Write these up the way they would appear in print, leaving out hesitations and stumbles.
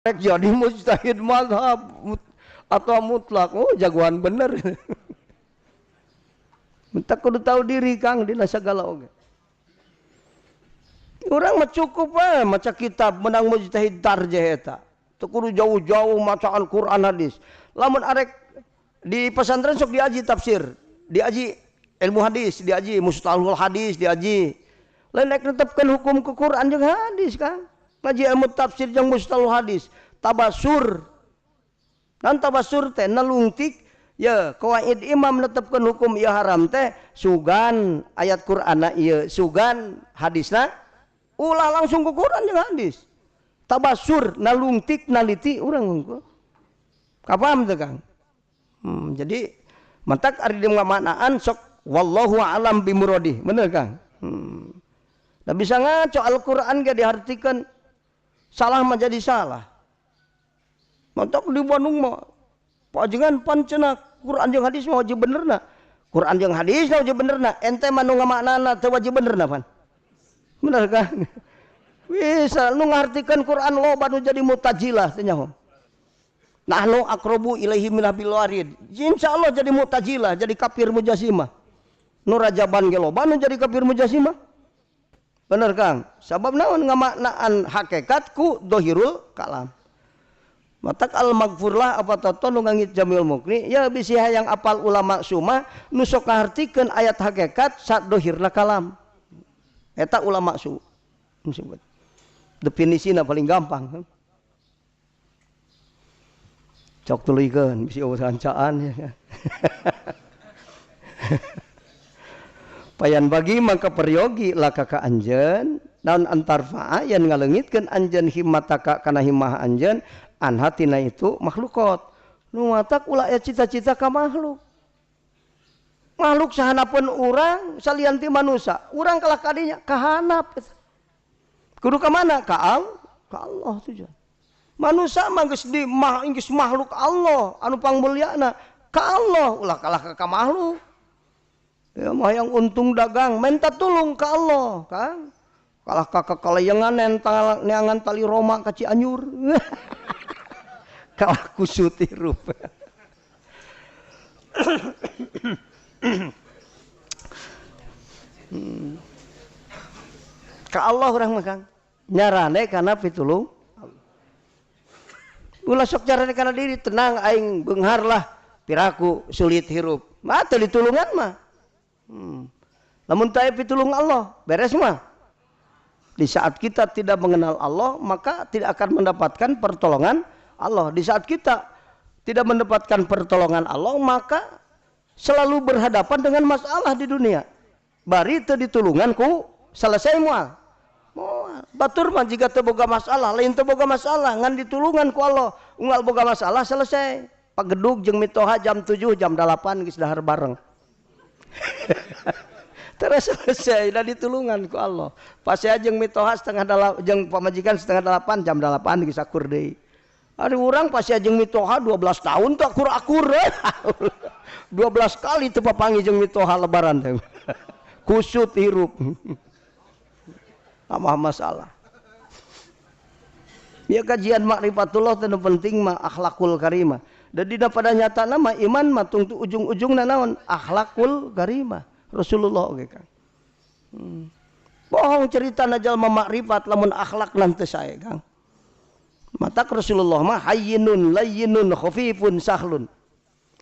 Jadi mujtahid mazhab atau mutlak, oh jagoan bener. Mentak kudu tahu diri Kang dina sagala oge. Urang mah cukup we maca kitab menang mujtahid tarjih eta. Teu kudu jauh-jauh maca Al-Qur'an hadis. Lamun arek di pesantren sok diaji tafsir, diaji ilmu hadis, diaji mustalahul hadis, diaji. Lain rek netepkeun hukum ke Quran jeung hadis Kang. Ngaji ilmu tafsir jeung mustalahul hadis, tabasur. Dan tabasur teh nalungtik ya kawaid imam netepkeun hukum ieu haram teh sugan ayat Qur'anna ieu, sugan hadisna ulah langsung ke Quran jeung hadis. Tabasur nalungtik naliti urang hungkul. Kapaham teu Kang? Jadi mantak ari di ngamaknaan sok wallahu alam bimuradih, bener Kang? Da bisa ngaco Al-Qur'an ge diartikeun salah mah jadi salah. Mantak di Bandung mah pajengan pancenah Quran jeung hadis mah wajib benerna. Quran jeung hadis mah wajib benerna. Ente mah nu ngamaknana teu wajib benerna pan. Bener Kang? Bisa nu ngartikeun Quran loba nu jadi mutazilah teh nyaho. Nahnu aqrabu ilaihi min hablil warid. Insyaallah jadi mutazilah, jadi kafir mujasimah. Nu rajaban ge loba nu jadi kafir mujasimah. Bener Kang? Sabab naon ngamaknaan hakikat ku dohirul kalam. Matak al magfurlah apa toto nu ngangit Jamil Mukni ya bisi hayang apal ulama sumah nu sok ngahartikeun ayat hakikat saat dohirna kalam. Eta ulama su. Definisina paling gampang. Cok tuluykeun bisi eueuh rancaan ya. Payan bagi maka peryogi laka ka anjeun naon antarfa'a yen ngaleungitkeun anjeun himmataka kana himmah anjeun an hatina itu makhlukot. Nu matak ulah aya cita-cita ka makhluk. Makhluk sahanapun urang salian ti manusia, urang kalah kadinya kahanap. Kudu ka mana? Ka Allah tujuan. Manusia mah geus di mah geus makhluk Allah anu pangmulyana ka Allah ulah kalah ka makhluk. Ya mah yang untung dagang minta tulung ka Allah Kang. Kalah ka kalayangan neangan tali Roma ka Cianjur. Kalah kusut hirup. Ka Allah urang mah Kang. Nyarane kana pitulung. Ulah sok nyarane kana diri tenang aing beunghar lah piraku sulit hirup. Mah teu ditulungan mah. Lamun teu pitulung Allah, beres mah. Di saat kita tidak mengenal Allah, maka tidak akan mendapatkan pertolongan Allah. Di saat kita tidak mendapatkan pertolongan Allah, maka selalu berhadapan dengan masalah di dunia. Bari teu ditulungan ku selesai moal. Moal. Batur mah jika teu boga masalah, lain teu boga masalah, ngan ditulungan ku Allah. Unggal boga masalah selesai. Pagedug jeung mitoha jam 7, jam 8 geus dahar bareng. Terus selesai dah ditulungan ku Allah. Pas saya jeung mitoha setengah delapan, jeung pamajikan setengah delapan, jam 8 geus akur deui. Ari urang pas saya jeung mitoha 12 tahun tuh akur-akur. 12 kali teu papanggih jeung mitoha lebaran teh. Kusut hirup. Tambah masalah. Ya kajian makrifatullah teh nu penting mah akhlakul karimah. Dan dina pada nyata nama iman mah tungtu ujung-ujungna naon akhlakul karimah. Rasulullah oge Kang. Bohong cerita jalma makrifat lamun akhlak nanti sae Kang. Matak Rasulullah mah hayyinun layyinun khafifun sahlun.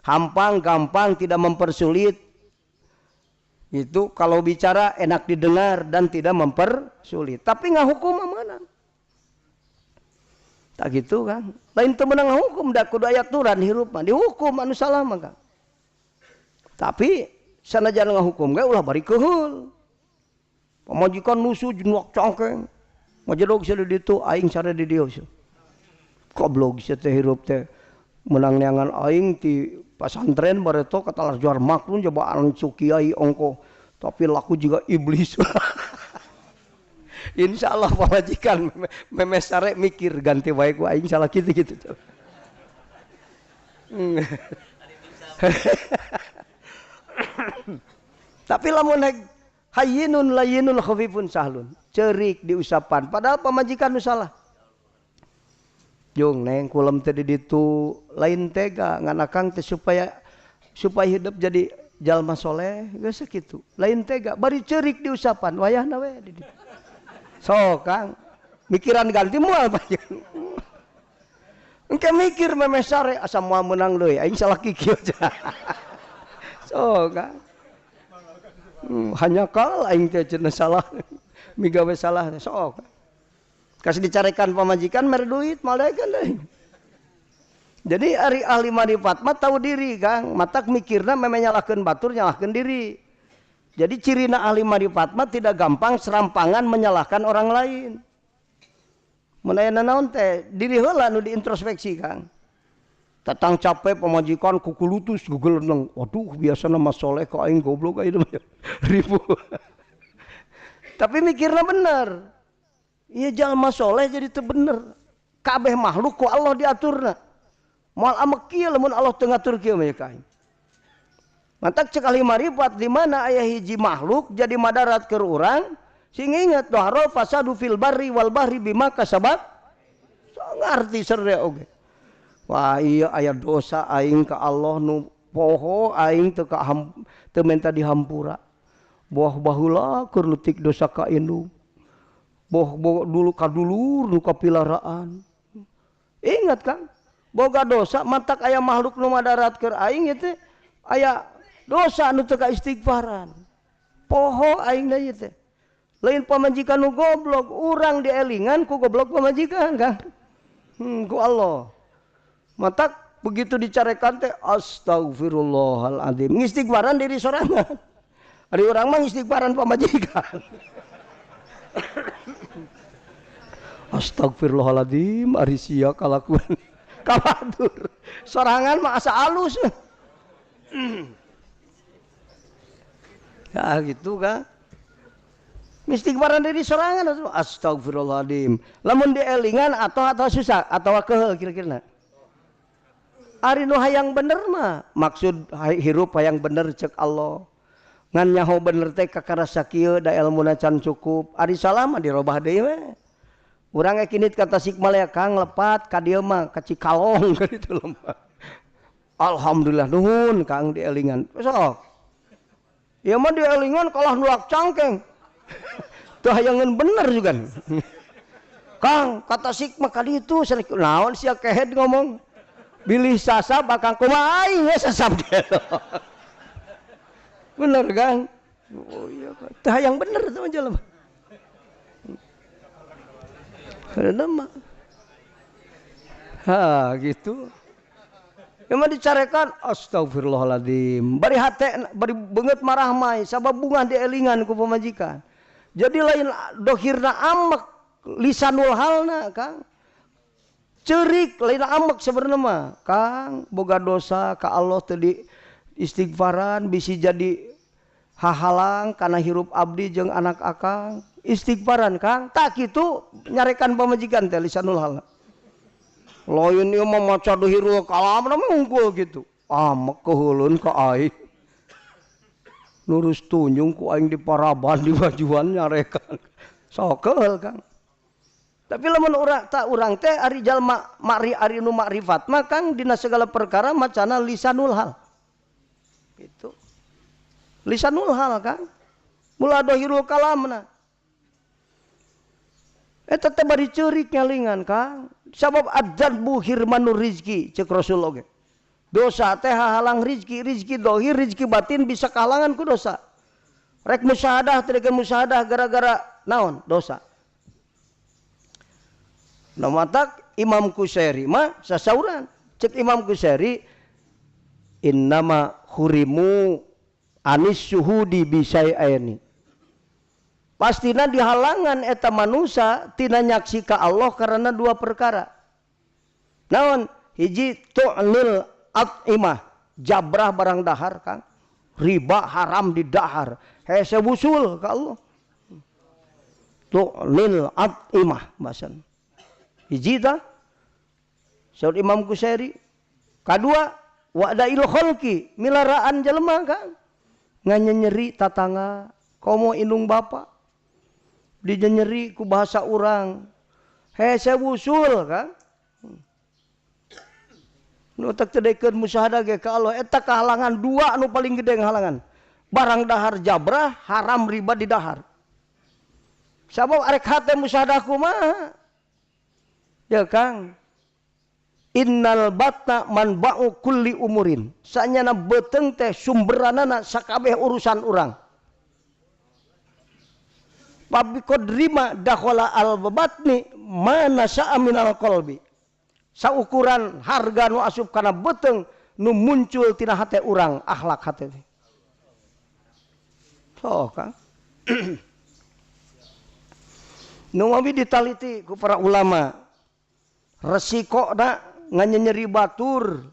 Hampang gampang tidak mempersulit. Itu kalau bicara enak didengar dan tidak mempersulit. Tapi ngahukum mah meunang. Tak gitu kan. Lain teu meunang hukum da kudu aya aturan hirup mah dihukum anu salah mah Kang. Tapi sanajan ngahukum ge ulah bari keuheul. Pamajikan nusu jenuak cangkeng. Majedog sia di ditu aing sare di dieu sia. Goblok sia teh hirup teh meunang neangan aing ti pasantren bareto katalar juar maklum jabaan kiai ongko tapi laku juga iblis. Insyaallah pamajikan memes sare mikir ganti wae ku aing salah kitu gitu. Tapi lamun hayyinun layyinun khafifun sahlun, ceurik diusapan padahal pamajikan nu salah. Jung neng kulem teh di ditu lain tega ngan akang teh supaya hidup jadi jalma soleh geus sakitu. Lain tega bari ceurik diusapan wayahna we di ditu. So Kang, mikiran ganti moal panjang. Engke mikir memeh sare asa moal meunang deui aing salah kikieu. So Kang. Hanya kal aing teh cenah salah. Migawe salah sok. Kasih dicarekan pamajikan mere duit malekan deui. Jadi ari ahli marifat mah tahu diri Kang, matak mikirna memeh nyalahkeun batur nyalahkeun diri. Jadi cirina ahli marifat mah tidak gampang serampangan menyalahkan orang lain. Mun aya nanaon teh diri heula nu diintrospeksi Kang. Tatang capek pamajikan kukulutus gugeleneng. Waduh biasana mah soleh ka aing goblok ayeuna mah. Ribu. Tapi mikirna bener. Iya jalma soleh jadi teu bener. Kabeh makhluk ku Allah diaturna. Moal amek kieu lamun Allah teu ngatur kieu mah ka aing. Mantak cek ahli marifat di mana aya hiji makhluk jadi madarat keur urang. Sing inget doharo fasadu fil barri wal bahri bima kasabat. So ngarti sere oge. Wah iya aya dosa aing ka Allah nu poho aing teu ka teu menta dihampura. Boh baheula keur leutik dosa ka indung. Boh dulu ka dulur nu kapilaraan. Ingat Kang, boga dosa matak aya makhluk nu madarat keur aing ieu teh aya dosa nu teu ka istighfaran. Poho aing deui teh. Lain pamajikan nu goblok, urang dielingan ku goblok pamajikan Kang. Ku Allah. Matak begitu dicarekan teh astagfirullahaladzim. Ngistighfaran diri sorangan. Ari urang mah ngistighfaran pamajikan. Astagfirullahaladzim ari sia kalakuan. Kabatur. Sorangan mah asa alus. Ya gitu Kang. Istighfaran diri sorangan astagfirullahaladzim. Lamun dielingan atau susah atau keheul kira-kira. Ari nu hayang bener mah maksud hirup hayang bener cek Allah. Ngan nyaho bener teh kakara sakieu da elmuna can cukup. Ari salah mah dirobah deui we. Urang ge kinit ka Tasikmalaya Kang lepat ka dieu mah ka Cikalong ka ditu lemah. Alhamdulillah nuhun Kang dielingan. Sok. Ieu mah dielingan kalah nulak cangkeng. Tuh hayangan bener juga. Kang kata Sikma kali itu naon sia kehed ngomong bilih sasab akang kumaha aing we sasab gitu. Bener Kang. Oh iya teu hayang bener teh jelema. Karena mah. Ha gitu. Emang dicarekan astagfirullahaladzim. Bari hate bari beungeut marah mai sabab bungah dielingan ku pamajikan. Jadi lain dohirna amek lisanul halna Kang. Ceurik lain amek sebenarnya mah Kang boga dosa ka Allah teu di istighfaran bisi jadi hahalang kana hirup abdi jeung anak akang. Istighfaran Kang tak kitu nyarekan pamajikan teh lisanul halna. Lain ieu mah maca dohirul kalam mah unggul gitu. Amek keheulun ka aing. Lurus tunjung ku aing di paraban di bajuan nyarekan. Sok keheul Kang. Tapi lamun urang tak urang teh ari jalma mari ari nu makrifat mah Kang dina segala perkara macana lisanul hal. Gitu. Lisanul hal Kang. Mula dohirul kalamna. Eta teh bari ceurik nyalingan Kang. Sabab adzanbu hirmanur rizki cek Rasul oge. Dosa teh halang rizki, rizki dohir, rizki batin bisa kahalangan ku dosa. Rek musyahadah teh musyahadah gara-gara naon? Dosa. Nah matak Imam Kusyairi mah sasauran. Cek Imam Kusyairi innama hurimu anis suhudi bisai'aini. Pastina dihalangan eta manusia tina nyaksi ka Allah karena dua perkara. Naon? Hiji tu'lil at'imah, jabrah barang dahar Kang. Riba haram di dahar. Hese wusul ka Allah. Tu'lil at'imah bahasan. Hiji tah saur Imam Kusyairi. Kadua wa'dail khalqi, milaraan jelema Kang. Nganyenyeri tatangga, komo indung bapa. Dijenyeri ku bahasa urang. Hese wusul Kang. Nu tak tedekeun musyahadah ge ka Allah eta kahalangan dua anu paling gede ngahalangan. Barang dahar jabrah, haram riba di dahar. Sabab arek hate musyahadah kumaha? Ya Kang. Innal batna manba'u kulli umurin. Sanyana beuteung teh sumberanana sakabeh urusan urang. Pabi qadrima dakhala al batni mana sa'a minal qalbi. Saukuran harga nu asup kana beuteung nu muncul tina hate urang, akhlak hate teh. So, Kang. Nu mawi ditaliti ku para ulama. Resikona nganyenyeri batur.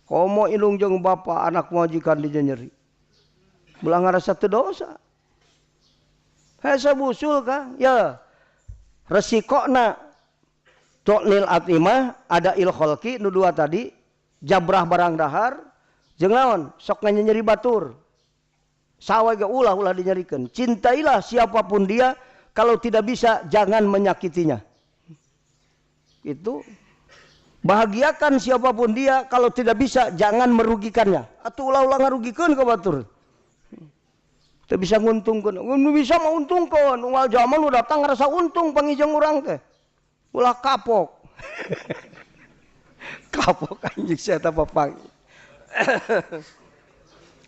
Komo ilung jeung bapa anak majikan dijenyeri. Belah ngarasa teu dosa. Hese busul Kang, ya. Resikona to'nil atimah ada il kholqi nu dua tadi, jabrah barang dahar jeung naon sok nganyenyeri batur. Sawa ge ulah-ulah dinyerikeun. Cintailah siapapun dia, kalau tidak bisa jangan menyakitinya. Itu bahagiakan siapapun dia, kalau tidak bisa jangan merugikannya. Atuh ulah-ulah ngarugikeun ka batur. Teu bisa nguntungkeun. Nu bisa mah untungkeun, unggal zaman nu datang ngarasa untung pangijeng urang teh. Ulah kapok. Kapok anjing sia eta papang.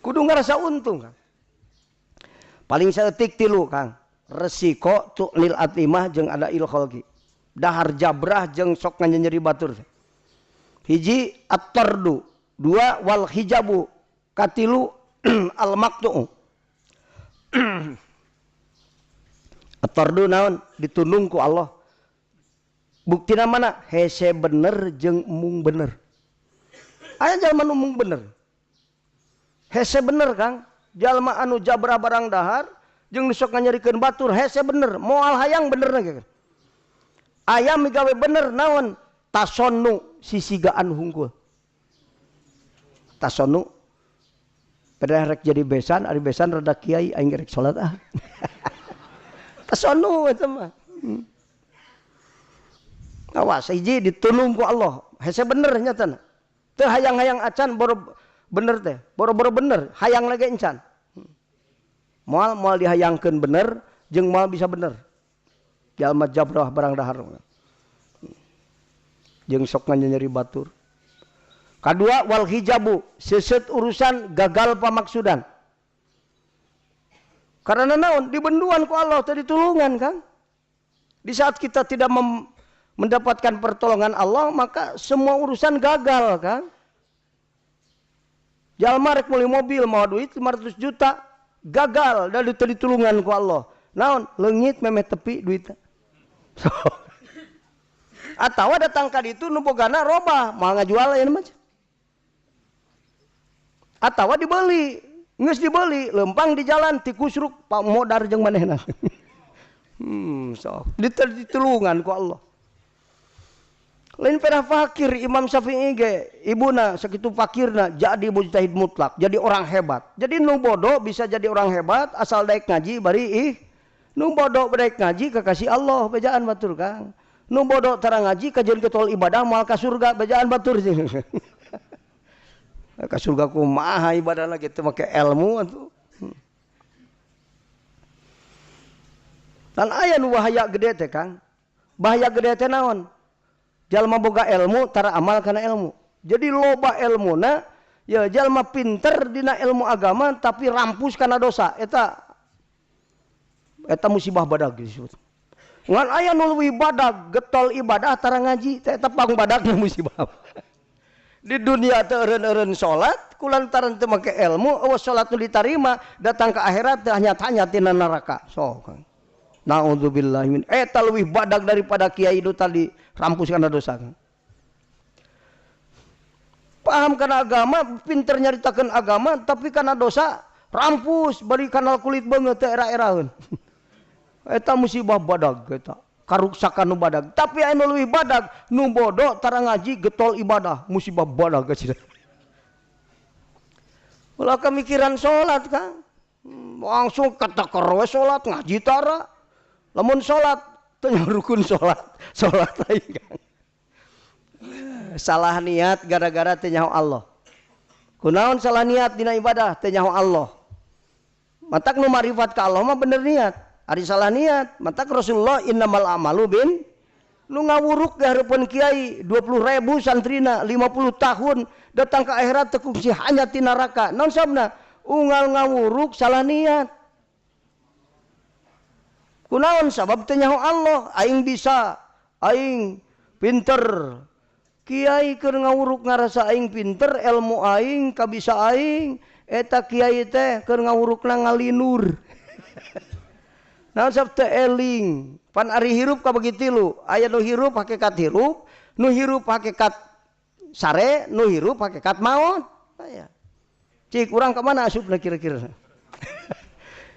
Kudu ngarasa untung Kang. Paling saeutik tilu Kang. Resiko tu'nil atimah jeung ada il kholqi. Dahar jabrah jeung sok nganyenyeri batur. Hiji at-tardu, dua wal hijabu, katilu al maqtu. At-tardu naon? Ditundung ku Allah. Buktina mana? Hese bener jeung embung bener. Aya jalma nu embung bener. Hese bener Kang. Jalma anu jabrah barang dahar jeung nu sok nganyerikeun batur hese bener, moal hayang benerna ge. Aya migawe bener naon? Tasonnu sisigaan hungkul. Tasonnu pada rek jadi besan, ari besan rada kiai aing rek salat ah. Tasonnu eta mah. Awas hiji ditulung ku Allah. Hese bener nyatana. Teu hayang-hayang acan boro bener teh, boro-boro bener, hayang lagi encan. Moal moal dihayangkeun bener jeung moal bisa bener. Jalma jabrah barang dahar. Jeung sok nganyeri batur. Kadua wal hijabu, seuseut urusan gagal pamaksudan. Karena naon? Dibenduan ku Allah teh ditulungan Kang. Di saat kita tidak mendapatkan pertolongan Allah, maka semua urusan gagal Kang. Jalma rek meuli mobil mau duit 500 juta, gagal dari ditulungan ku Allah. Naon? Leungit memeh tepi duitna. So. Atawa datang ka ditu nu bogana robah, moal ngajual aya mah. Atawa dibeli, geus dibeli, lempang di jalan tikusruk pak modar jeung manehna. Sok ditulungan ku Allah. Lain pada fakir Imam Syafi'i ge ibuna sakitu fakirna jadi mujtahid mutlak, jadi orang hebat. Jadi nu bodoh bisa jadi orang hebat asal daek ngaji bari ih. Nu bodoh daek ngaji kekasih Allah bejaan batur Kang. Nu bodoh tara ngaji kajian ketol ibadah moal ka surga bejaan batur sih. Ka surga kumaha ibadahna kitu make ilmu atuh. Dan aya nu bahaya gede teh Kang. Bahaya gede teh naon? Jalma boga ilmu tara amal kana ilmu. Jadi loba ilmuna ya jalma pinter dina ilmu agama tapi rampus kana dosa. Eta eta musibah badag disebut. Ngan aya nu leuwih badag getol ibadah tara ngaji teh eta pang badagna musibah. Di dunia teh eureun-eureun salat kulantaran teu make ilmu eueuh salat nu ditarima datang ke akhirat teh hanya-hanya tina neraka. Sok Kang. Na'udzubillahi min eta leuwih badag daripada kiai nu tadi rampus kana dosa. Paham kana agama, pinter nyaritakeun agama tapi kana dosa rampus bari kana kulit beungeut teh era-eraeun. Eta musibah badag eta. Karuksakan nu badag. Tapi anu leuwih badag nu bodoh tara ngaji getol ibadah, musibah badag geus. Ulah kemikiran salat Kang. Langsung keteker we salat ngaji tara. Lamun salat teu rukun salat, salat lain Kang. Salah niat gara-gara teu nyaho Allah. Kunaon salah niat dina ibadah teu nyaho Allah. Matak nu marifat ka Allah mah bener niat. Ari salah niat, matak Rasulullah innamal a'malu bin nu ngawuruk ge hareupeun kiai 20.000 santrina 50 tahun datang ke akhirat teu kungsi hanya ti neraka. Naon sababna? Unggal ngawuruk salah niat. Kunaon sabab teu nyaho Allah, aing bisa, aing pinter. Kiai keur ngawuruk ngarasa aing pinter, ilmu aing kabisa aing, eta kiai teh keur ngawurukna ngalinur. Naon sabab teu eling. Pan ari hirup kabagi tilu, aya nu hirup hakikat hirup, nu hirup hakikat sare, nu hirup hakikat maot. Aya. Cik urang ka mana asupna kira-kira?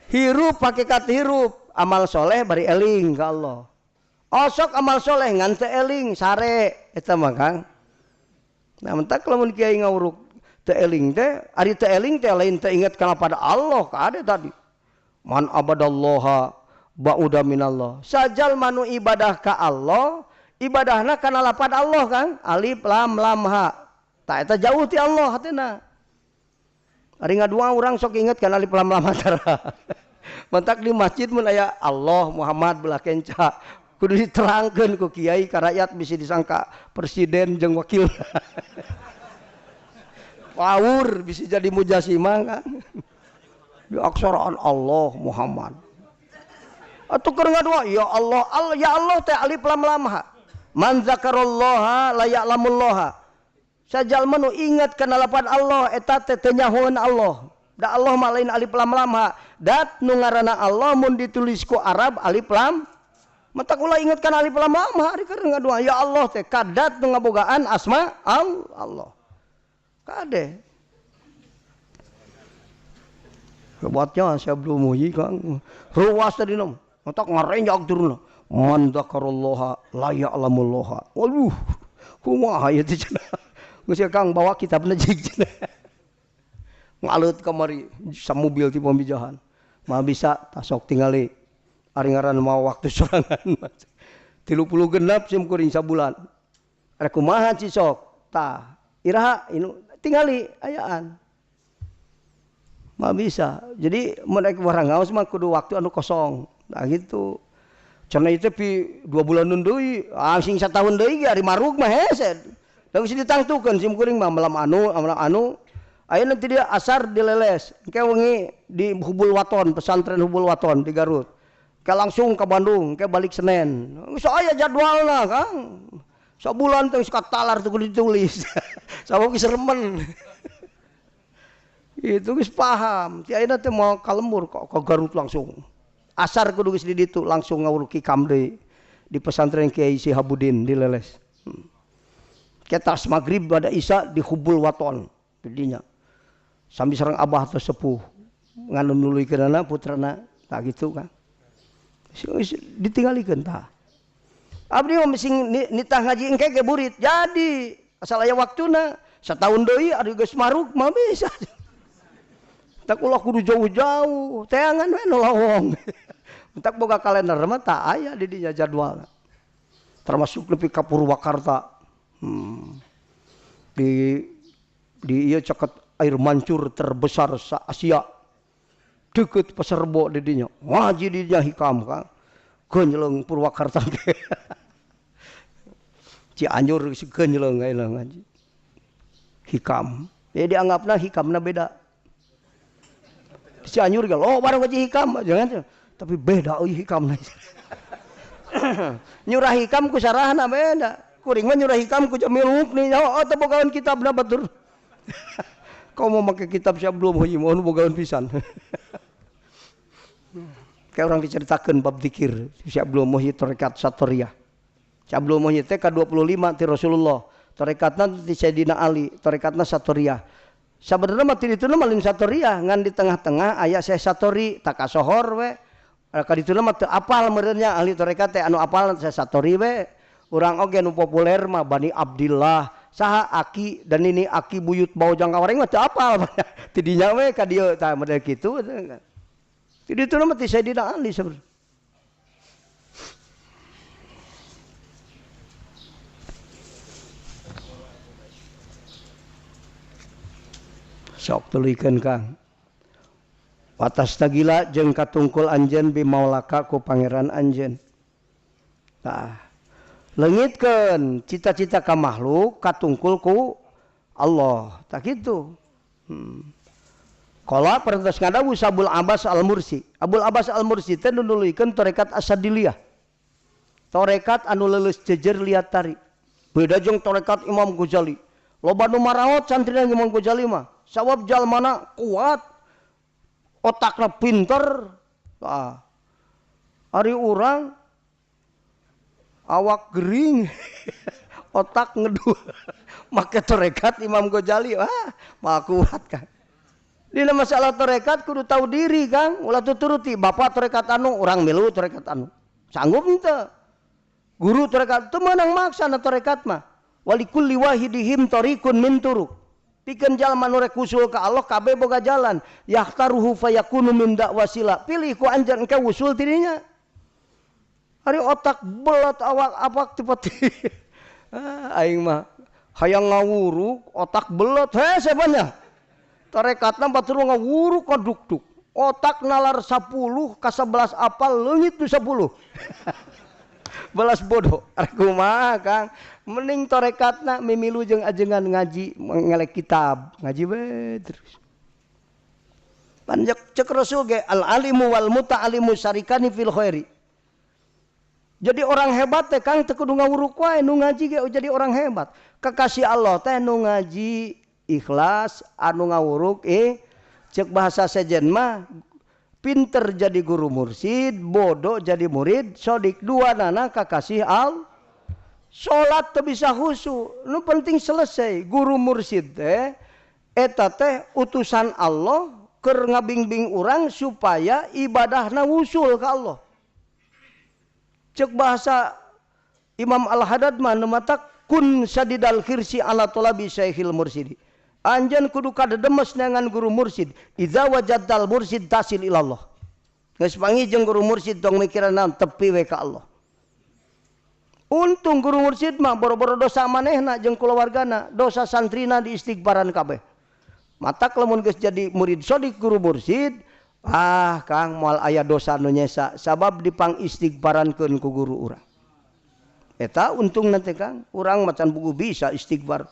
Hirup hakikat hirup, amal soleh bari eling ka Allah. Osok amal soleh ngan teu eling sare eta mah Kang. Nah mentak lamun kiai ngawuruk teu eling teh, ari teu eling teh lain teu ingat kana pada Allah kade tadi. Man abadallaha ba'uda minallah. Sajal manu ibadah ka Allah, ibadahna kana lapad Allah Kang, alif lam lam ha. Ta eta jauh ti Allah hatina. Ari ngadua urang sok inget kana alif lam lam ha tara. Mentak di masjid mun aya Allah Muhammad belah kenca kudu diterangkeun ku kiai ka rakyat bisi disangka presiden jeung wakil. Power bisi jadi mujasimah kan. Di aksaraan Allah Muhammad. Atuh keur ngadua ya Allah, Allah ya Allah teh alif lam lam ha. Man zakarallaha la ya'lamullaha. Sajalma nu ingat kana lapan Allah eta teh teu nyahoeun Allah. Da Allah mah lain alif lam lam ha. Dat nu ngaranna Allah mun ditulis ku Arab alif lam. Matak ulah ingat kana alif lam lam ha ari keur ngadua ya Allah teh kadat nu ngabogaan asma Allah. Kade. Hebatnya saya belum muji Kang. Ruas tadi nom. Matak ngarenjak turun. Man dzakarallaha la ya'lamullaha. Waduh, kumaha ieu teh cenah. Geus Kang bawa kitabna jig cenah. Ngalut kamari samobil ti pamijahan. Mah bisa tasok tingali. Ari ngaran mau waktu sorangan. 30 genap sim kuring sabulan. Rek kumaha cisok? Tah, iraha inu tingali ayaan. Mah bisa. Jadi mun rek warang ngaos mah kudu waktu anu kosong. Nah gitu. Cenah ieu teh pi 2 bulan deui, sing satahun deui ge ari marug mah hese. Da geus ditangtukeun sim kuring mah malam anu, malam anu. Ayeuna nanti dia asar dileles, engke wengi di Hubul Waton, pesantren Hubul Waton di Garut. Engke langsung ke Bandung, engke balik Senin. Geus aya jadwalna, Kang. Sabulan teh geus katalar tuh kudu ditulis. Sabab geus remen. Itu geus paham. Ti ayeuna teh moal ka lembur kok ke Garut langsung. Asar kudu geus di ditu langsung ngawuruk hikam deui di pesantren Kiai Sihabudin di Leles. Ketas maghrib pada Isya di Hubul Waton didinya. Sambil sareng abah atau sepuh nganun nuluykeunana putrana tak gitu kan. Ditinggalikeun tah. Abdi mah sing nitah ngaji engke ge burit. Jadi asal aya waktuna satahun deui ari geus marug mah bisa. Tak ulah kudu jauh-jauh, teangan we nu lowong. Entak boga kalender mah tak aya di dinya jadwalna. Termasuk nepi ka Purwakarta. Di ieu caket air mancur terbesar sa Asia. Deket Pasarbo di dinya. Ngaji di dinya hikam Kang. Geunjleung Purwakarta ge. Cianjur geus geunjleung ayeuna ngaji. Hikam. Ya dianggapna hikamna beda. Cianjur ge loba barang ngaji hikam jangan tapi beda euy hikamna. Nyurah hikam ku sarahna beda. Kuring mah nyurah hikam ku Jamil Mukni. Oh, teu bogaeun kitabna batur. Kau mau make kitab siap belum heuy mohon bogaeun pisan. Kayak orang diceritakan bab zikir siap belum muhyi tarekat Satoriyah. Siap belum muhyi teh ka 25 ti Rasulullah. Tarekatna ti Sayyidina Ali, tarekatna Satoriyah. Sabenerna mah ti dituna mah lain Satoriyah, ngan di tengah-tengah aya Syekh Satori, tak kasohor we. Ka dituna mah teu apal meureun nya ahli tarekat teh anu apal Syekh Satori we. Urang oge nu populer mah Bani Abdillah, saha aki dan ini aki buyut bau jangka wareng mah teu apal. Ti dinya we ka dieu tah model kitu. Ti dituna mah ti Sayyidina Ali sabenerna. Sok tuluykeun Kang. Watas tagila jeung katungkul anjeun bi maulaka ku pangeran anjeun. Tah. Leungitkeun cita-cita ka makhluk katungkul ku Allah. Tah kitu. Kala parantos ngadawu Abul Abbas Al-Mursi. Abul Abbas Al-Mursi teh nuluykeun tarekat Asadiliyah. Tarekat anu leuleus jejer liat tari. Beda jeung tarekat Imam Ghazali. Loba nu maraot santrina Imam Ghazali mah. Sabab jalmana kuat, otakna pinter. Tah. Ari urang awak gering, otak ngedul. Make tarekat Imam Ghazali, wah, mah kuat kan. Dina masalah tarekat kudu tahu diri Kang, ulah tuturuti bapak tarekat anu, urang milu tarekat anu. Sanggup henteu? Guru tarekat teu meunang maksa na tarekat mah. Walikulli wahidihim tariqun min turuq. Pikeun jalma nu rek usul ka Allah kabeh boga jalan. Yahtaruhu fayakunu min da'wasila. Pilih ku anjeun engke usul tidinya. Ari otak belat awak apak tipe. Ah, aing mah hayang ngawuruk otak belat heh sebanya. Tarekatna batur ngawuruk kadukduk. Otak nalar 10 ka 11 apal leungit nu 10. Belas bodoh. Arek kumaha Kang? Mending tarekatna mimilu jeung ajengan ngaji ngelek kitab, ngaji we terus. Pan cek Rasul ge al alimu wal muta'alimu syarikani fil khairi. Jadi orang hebat teh Kang teu kudu ngawuruk wae, nu ngaji ge jadi orang hebat. Kekasih Allah teh nu ngaji ikhlas, anu ngawuruk cek bahasa sejen mah pinter jadi guru mursid, bodoh jadi murid, sodik dua nana kakasih al. Salat teu bisa khusyuk, nu penting selesai. Guru mursid teh eta teh utusan Allah keur ngabingbing urang supaya ibadahna wusul ka Allah. Cek bahasa Imam Al-Haddad mah nu matak kun sadidal khirsi ala tolabi syekhil mursidi. Anjeun kudu kadedemes neangan guru mursid. Idza wajadtal mursid tasil ilallah. Geus panggih jeung guru mursid tong mikiran naon, tepi we ka Allah. Untung guru mursid mah boro-boro dosa manehna jeung kulawargana, dosa santrina di istighfaran kabeh. Matak lamun geus jadi murid sodik guru mursid, ah Kang moal aya dosa nu nyesa sabab dipang istighfarankeun ku guru urang. Eta untung nanti Kang, urang macan buku bisa istighfar.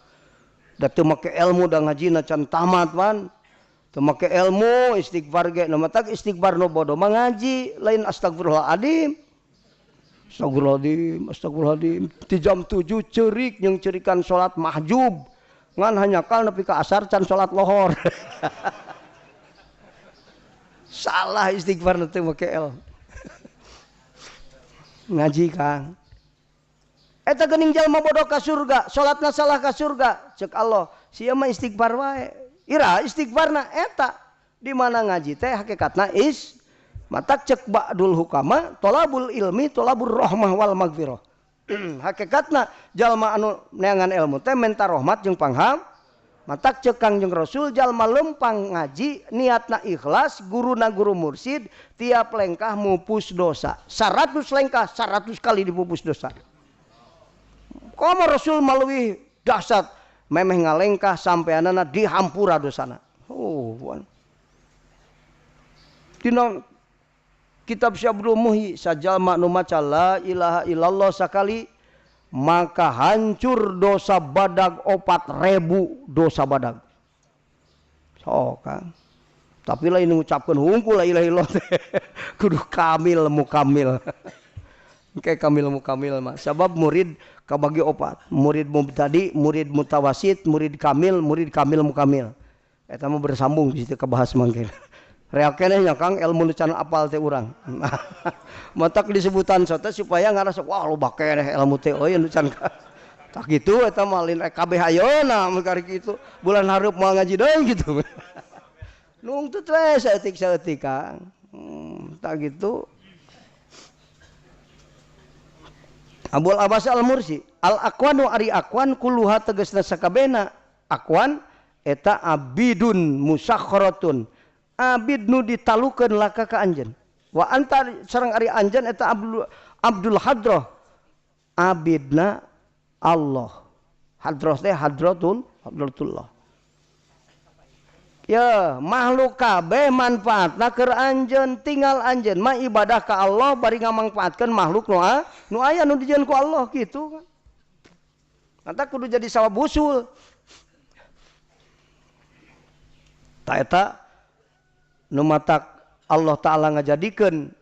Da teu make ilmu da ngajina can tamat man. Teu make ilmu istighfar ge, nu matak istighfar nu bodoh mah ngaji, lain astagfirullahaladzim. Astagfirullahaladzim, astagfirullahaladzim. Di jam 7 ceurik jeung ceurikan salat mahjub. Ngan hanyakal nepi ka asar can salat lohor. Salah istighfar teu make ilmu. Ngaji Kang. Eta geuning jalma bodoh ka surga, salatna salah ka surga. Cek Allah, sia mah istighfar wae. Ira istighfarna eta. Di mana ngaji teh hakikatna is matak cek ba'dul hukama tolabul ilmi tolabur rahmah wal magfirah. Hakikatna jalma anu neangan ilmu teh menta rahmat jeung pangham. Matak cek Kangjeng Rasul jalma lempang ngaji niatna ikhlas guruna guru mursid tiap lengkah mupus dosa. 100 lengkah 100 kali dipupus dosa. Komo Rasul maluih dahsyat memeh ngalengkah sampeanana dihampura dosana. Oh, wan. Dina kitab Syekh Abdul Muhyi sajalma nu maca la ilaha illallah sakali maka hancur dosa badag 4000 dosa badag. So Kang. Tapi lain ngucapkeun hungkul la ilaha illallah teh. Kudu kamil mukamil. Kayak kamil mukamil mah. Sabab murid kabagi opat, murid mubtadi, murid mutawasit, murid kamil, murid kamil mukamil. Eta mah bersambung di situ kabahas mangke. Reak keneh nya Kang ilmu nu can apal teh urang. Matak disebutan sote supaya ngarasa wah loba keneh ilmu teh euy nu can tak kitu eta mah lain kabeh ayeuna mun kari kitu. Bulan hareup moal ngaji deui gitu. Nungtut we saeutik-saeutik Kang. Tak gitu. Abul Abbas Al-Mursi al-aqwanu ari aqwan kulluha tegasna sakabehna aqwan eta abidun musakharatun abid nu ditalukeun laka ka anjeun wa anta sareng ari anjeun eta Abdul Hadrah abidna Allah hadrah teh hadratul hadratullah Ya, makhluk kabeh manfaatna keur anjeun, tinggal anjeun mah ibadah ka Allah bari ngamangfaatkeun makhluk nu aya nu dijieun ku Allah kitu. Mata kudu jadi sawab usul. Ta eta nu matak Allah Ta'ala ngajadikeun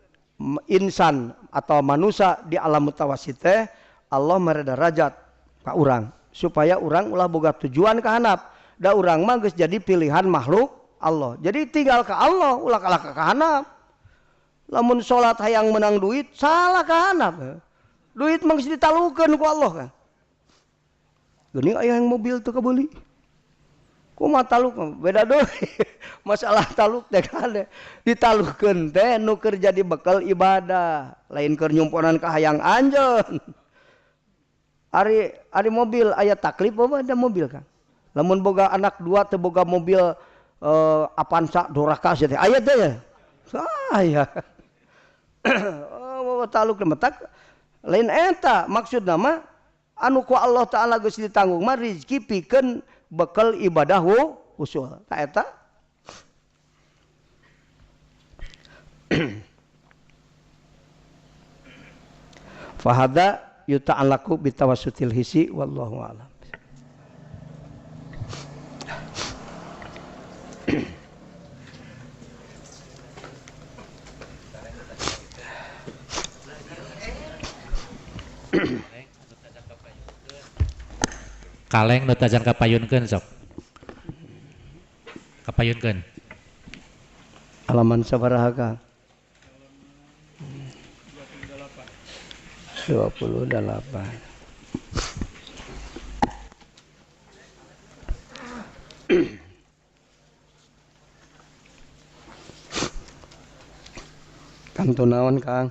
insan atau manusia di alam mutawasit teh Allah mere darajat ka urang supaya urang ulah boga tujuan ka handap. Da urang mah geus jadi pilihan makhluk Allah. Jadi tinggal ka Allah ulah kalah ka handap. Lamun salat hayang menang duit salah ka handap. Duit mah geus ditalukeun ku Allah kan. Geuning aya yang mobil teu kabeuli. Kumaha taluk beda deui. Masalah taluk teh kade. Ditalukeun teh nu keur jadi bekal ibadah, lain keur nyumponan ka hayang anjeun. Ari mobil aya taklif apa ada mobil kan. Lamun boga anak dua teu boga mobil Avanza Doraka teh aya teh ya. Aya. Oh taluk metak lain eta maksudna mah anu ku Allah Ta'ala geus ditanggung mah rezeki pikeun bekal ibadah usul. Ta eta. Fahada yuta'allaqu bitawassutil hisi wallahu a'lam. Kaleng nu tajan kapayunkeun sok. Kapayunkeun. Halaman sabaraha Kang? 28. Kang tunaon Kang?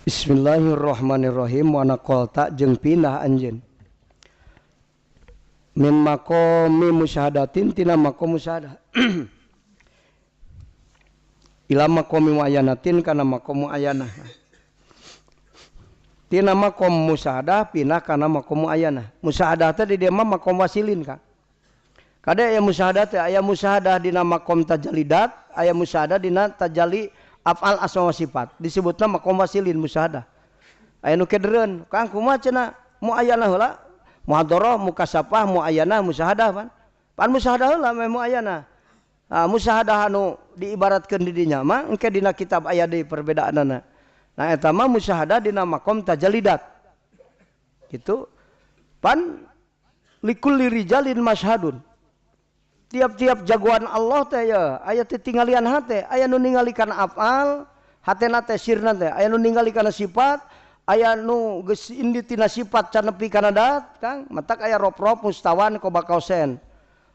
Bismillahirrahmanirrahim. Wa naqalta jeung pindah anjeun min maqami musyahadatin tina maqam musyahadah ila maqami muayyanatin kana maqam muayyanah tina maqam musyahadah pindah kana maqam muayyanah. Musyahadah teh di dieu mah maqam wasilin Kang. Kade aya musyahadah teh aya musyahadah dina maqam tajalidat, aya musyahadah dina tajalli afal asma wa sifat. Disebutna maqam wasilin musyahadah. Aya nu kedereun, Kang kumaha cenah muayyanah heula? Muhadharah, mukasafah, muayyanah, musyahadah pan. Pan musyahadah heula meh muayyanah. Ah musyahadah anu diibaratkeun di dinya mah engke dina kitab aya deui perbedaanana. Nah eta mah musyahadah dina maqam tajalidat. Gitu. Pan likulli rijalin masyhadun. Tiap-tiap jagoan Allah teh ya aya teh tinggalian hate, aya nu ningali kana afal, hatena teh sirna teh, aya nu ningali kana sifat, aya nu geus indi tina sifat can nepi kana dat, Kang. Matak aya rob-rob mustawan kobakausen.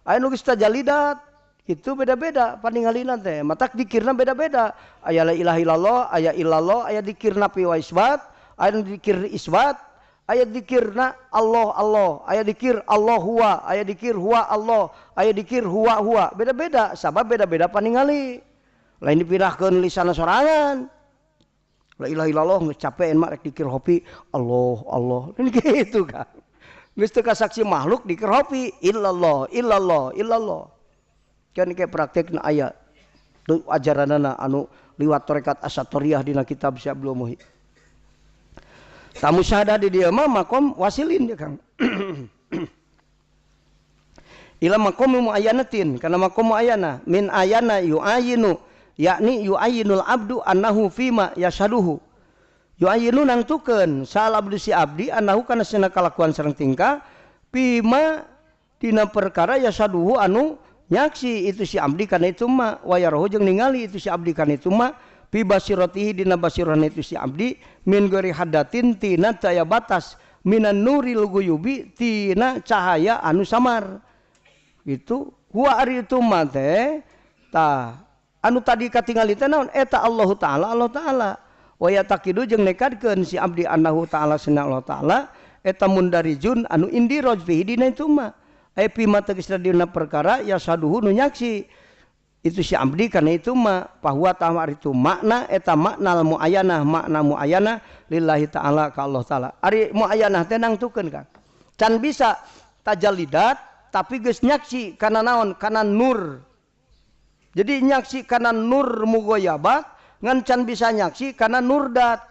Aya nu geus tajalidat, itu beda-beda paningalina teh. Matak dikirna beda-beda. Aya la ilaha illallah, aya illallah, aya dikirna pi wa isbat, aya nu dikir isbat, aya dikirna Allah Allah, aya dikir Allah huwa, aya dikir huwa Allah, aya dikir huwa huwa. Beda-beda, sabab beda-beda paningali. Lain dipindahkeun lisana sorangan. La ilaha illallah geus capek mah rek dikir hopi Allah Allah. Ini gitu kan. Geus teu kasaksi makhluk dikir hopi illallah illallah illallah. Kan ke praktekna aya tu ajaranana anu liwat tarekat asatoriyah dina kitab Syekh Abdul Muhyi. Tamu syahadah di dieu mah maqam wasilin dia Kang. Ila maqam muayyanatin kana maqam muayyana min ayana yuayinu yakni yuayinul abdu annahu fima yashaduhu. Yuayinu nangtukeun sal abdu si abdi annahu kana sena kalakuan sareng tingkah fima dina perkara yashaduhu anu nyaksi itu si abdi kana itu mah wayarohu jeung ningali itu si abdi kana itu mah fi basiratihi dina basiran itu si abdi min gori hadatin tina daya batas minan nuril guyubi tina cahaya anu samar gitu huwa ari itu mah teh tah anu tadi katingali teh naon eta Allah Ta'ala Allah Ta'ala wa yataqidu jeung nekadkeun si abdi annahu ta'ala sena Allah Ta'ala eta mundarijun anu indiroj fihi dina itu mah aya pima tegasna dina perkara yasaduhu nu nyaksi Itu si abdi karena itu ma bahwa tamar itu makna eta makna muayyanah makna muayyanah lillahi ta'ala ka Allah ta'ala. Ari muayyanah teh nangtukeun Kang. Can bisa tajallidat tapi geus nyaksi kana naon? Kana nur. Jadi nyaksi kana nur mugoyabat ngan can bisa nyaksi kana nurdat.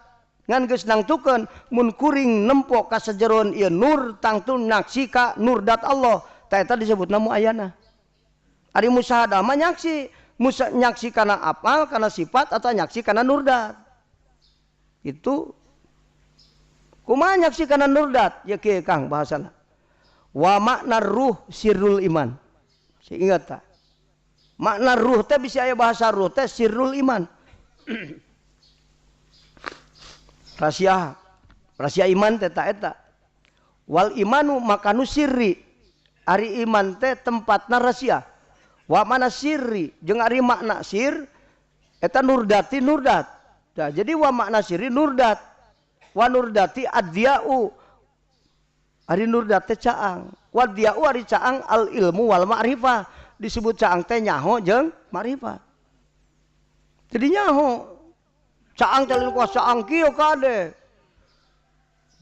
Ngan geus nangtukeun mun kuring nempo ka sajeroan ieu nur tangtu nyaksi ka nurdat Allah. Ta eta disebutna muayyanah. Ari musyahadah mah nyaksi, nyaksi kana apal, kana sifat atau nyaksi kana nurdat. Itu kumaha nyaksi kana nurdat? Ya kieu Kang bahasana. Wa makna ruh sirrul iman. Si ingat ta. Makna ruh teh bisa aya bahasa ruh teh sirrul iman. Rahasia, rahasia iman teh ta eta. Wal imanu makanu sirri. Ari iman teh tempatna rahasia. Wa mana sirri jeung ari makna sir eta nurdati nurdat. Nah, jadi wa makna sirri nurdat. Wa nurdati adya'u. Ari nurdat teh caang. Wa dya'u ari caang al ilmu wal ma'rifah. Disebut caang teh nyaho jeung ma'rifah. Jadi nyaho. Caang teh lain kuas caang kieu kade.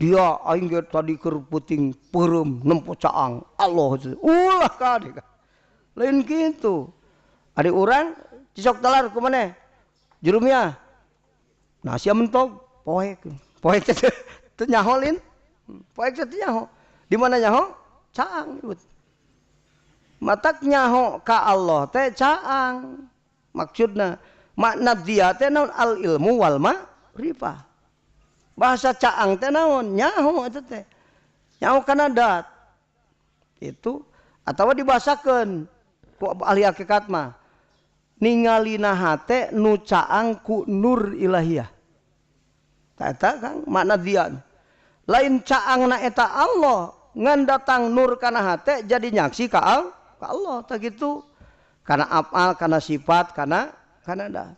Dia aing ge tadi keur peuting peureum nempo caang. Allah ulah kade. Lain gitu. Ari urang cisok talar ku maneh? Jurumia. Nah sia mentog poek. Poek teh teu nyaho lin. Poek teh teu nyaho. Di mana nyaho? Caang disebut. Matak nyaho ka Allah teh caang. Maksudna makna dia teh naon? Al ilmu wal ma'rifah. Bahasa caang teh naon? Nyaho eta teh. Nyaho kana dat. Itu atawa dibahasakeun ku ahli hakikat mah ningalina hate nu caang ku nur ilahiyah. Ta eta Kang makna dia. Lain caangna eta Allah ngan datang nur kana hate jadi nyaksi ka Allah tah kitu. Kana afal, kana sifat, kana da.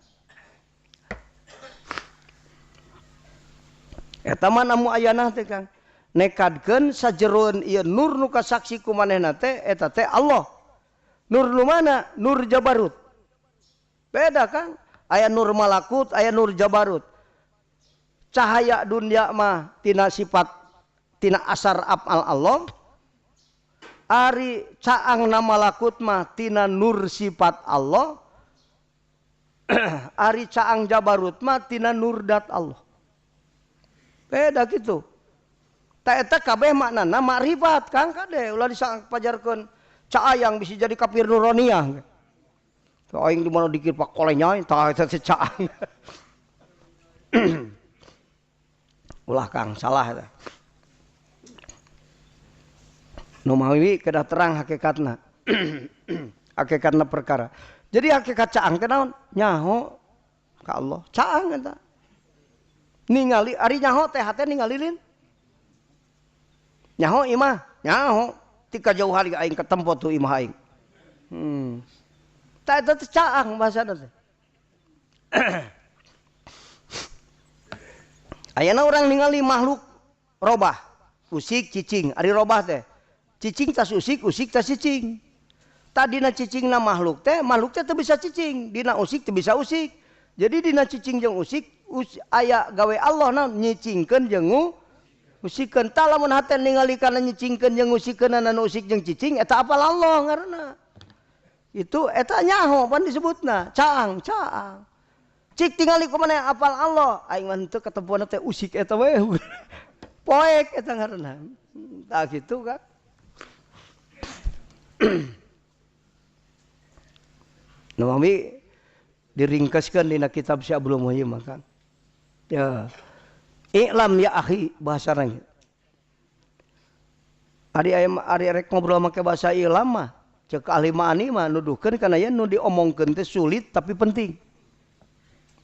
Eta mah muayyanah teh Kang. Nekadkeun sajeroeun ieu nur nu kasaksi ku manehna teh eta teh Allah. Nur nu mana? Nur Jabarut. Beda Kang. Aya nur malakut, aya nur Jabarut. Cahaya dunia mah tina sifat tina asar afal Allah. Ari caangna malakut mah tina nur sifat Allah. Ari caang Jabarut mah tina nurdat Allah. Beda gitu. Ta eta kabeh maknana makrifat Kang kade ulah dipajarkeun caayang bisa jadi kafir nuroniah. Aing di mana dikir pak kolenya tah eta teh caang. Ulah Kang salah eta. Nu mawi kedah terang hakikatna. Hakikatna perkara. Jadi hakikat caang teh naon? Nyaho ka Allah. Caang eta. Ningali ari nyaho teh hate ningali lin. Nyaho imah, nyaho tika jauh hari aing ketempo tuh imah aing. Ta eta teh caang bahasana teh. Ayana urang ningali makhluk robah, usik cicing, ari robah teh. Cicing tas usik, usik tas cicing. Tadina cicingna makhluk teh teu bisa cicing, dina usik teu bisa usik. Jadi dina cicing jeung usik, aya gawe Allah naon nyicingkeun jeung usikeun. Tah lamun hate ningali kana nyicingkeun jeung usikeun anu usik jeung cicing eta apal Allah ngaranna. Itu eta nyaho pan disebutna caang caang. Cik tingali ku maneh apal Allah, aing mah henteu katempuan teh usik eta we. Poek eta ngaranna. Tah kitu Kang. Nu mami diringkaskeun dina kitab si Abdul Muhyi mah Kang. Ya. I'lam ya akhi bahasa rang. Ari ari rek ngobrol make bahasa i'lam mah cek ahli ma'ani mah nuduhkeun kana yen nu diomongkeun teh sulit tapi penting.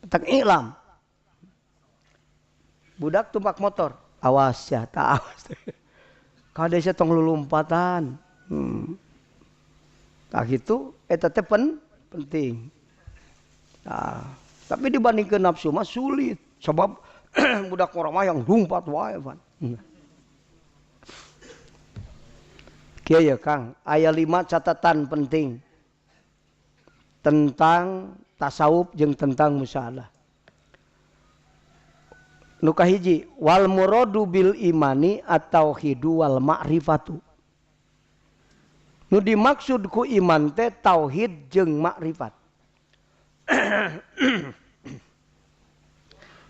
Tak i'lam. Budak tumpak motor, awas ya, tak awas. Kade sia tong lulumpatan. Tah kitu eta teh penting. Nah, tapi dibandingkeun nafsu mah sulit sebab budak orang mah yang lumpat wae pan. Kieu ya Kang, aya 5 catatan penting. Tentang tasawuf jeung tentang musyahadah. Nu kahiji wal muradu bil imani at-tauhidu wal ma'rifatu. Nu dimaksud ku iman teh tauhid jeung makrifat.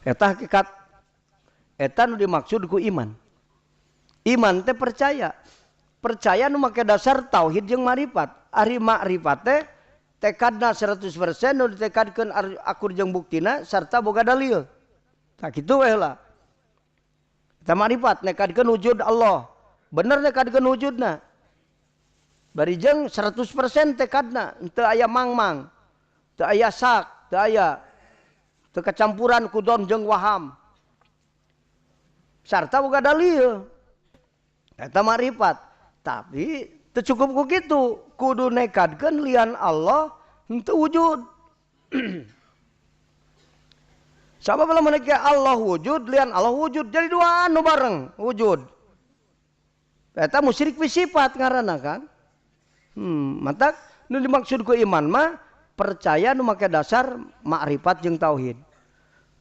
Eta hakikat eta nu dimaksud ku iman. Iman teh percaya. Percaya nu make dasar tauhid jeung makrifat. Ari makrifat teh tekadna 100% nu ditekadkeun akur jeung buktina sarta boga dalil. Tah kitu we heula. Eta makrifat nekadkeun wujud Allah. Bener nekadkeun wujudna. Bari jeung 100% tekadna, teu aya mangmang, teu aya sak, teu aya teu kecampuran kudon jeung waham. Sarta boga dalil. Eta makrifat. Tapi teu cukup ku kitu, kudu nekadkeun lian Allah henteu wujud. Sabab lamun Allah wujud, lian Allah wujud, jadi dua anu bareng wujud. Eta musyrik fi sifat ngaranna kan. Matak nu dimaksud ku iman mah percaya nu make dasar makrifat jeung tauhid.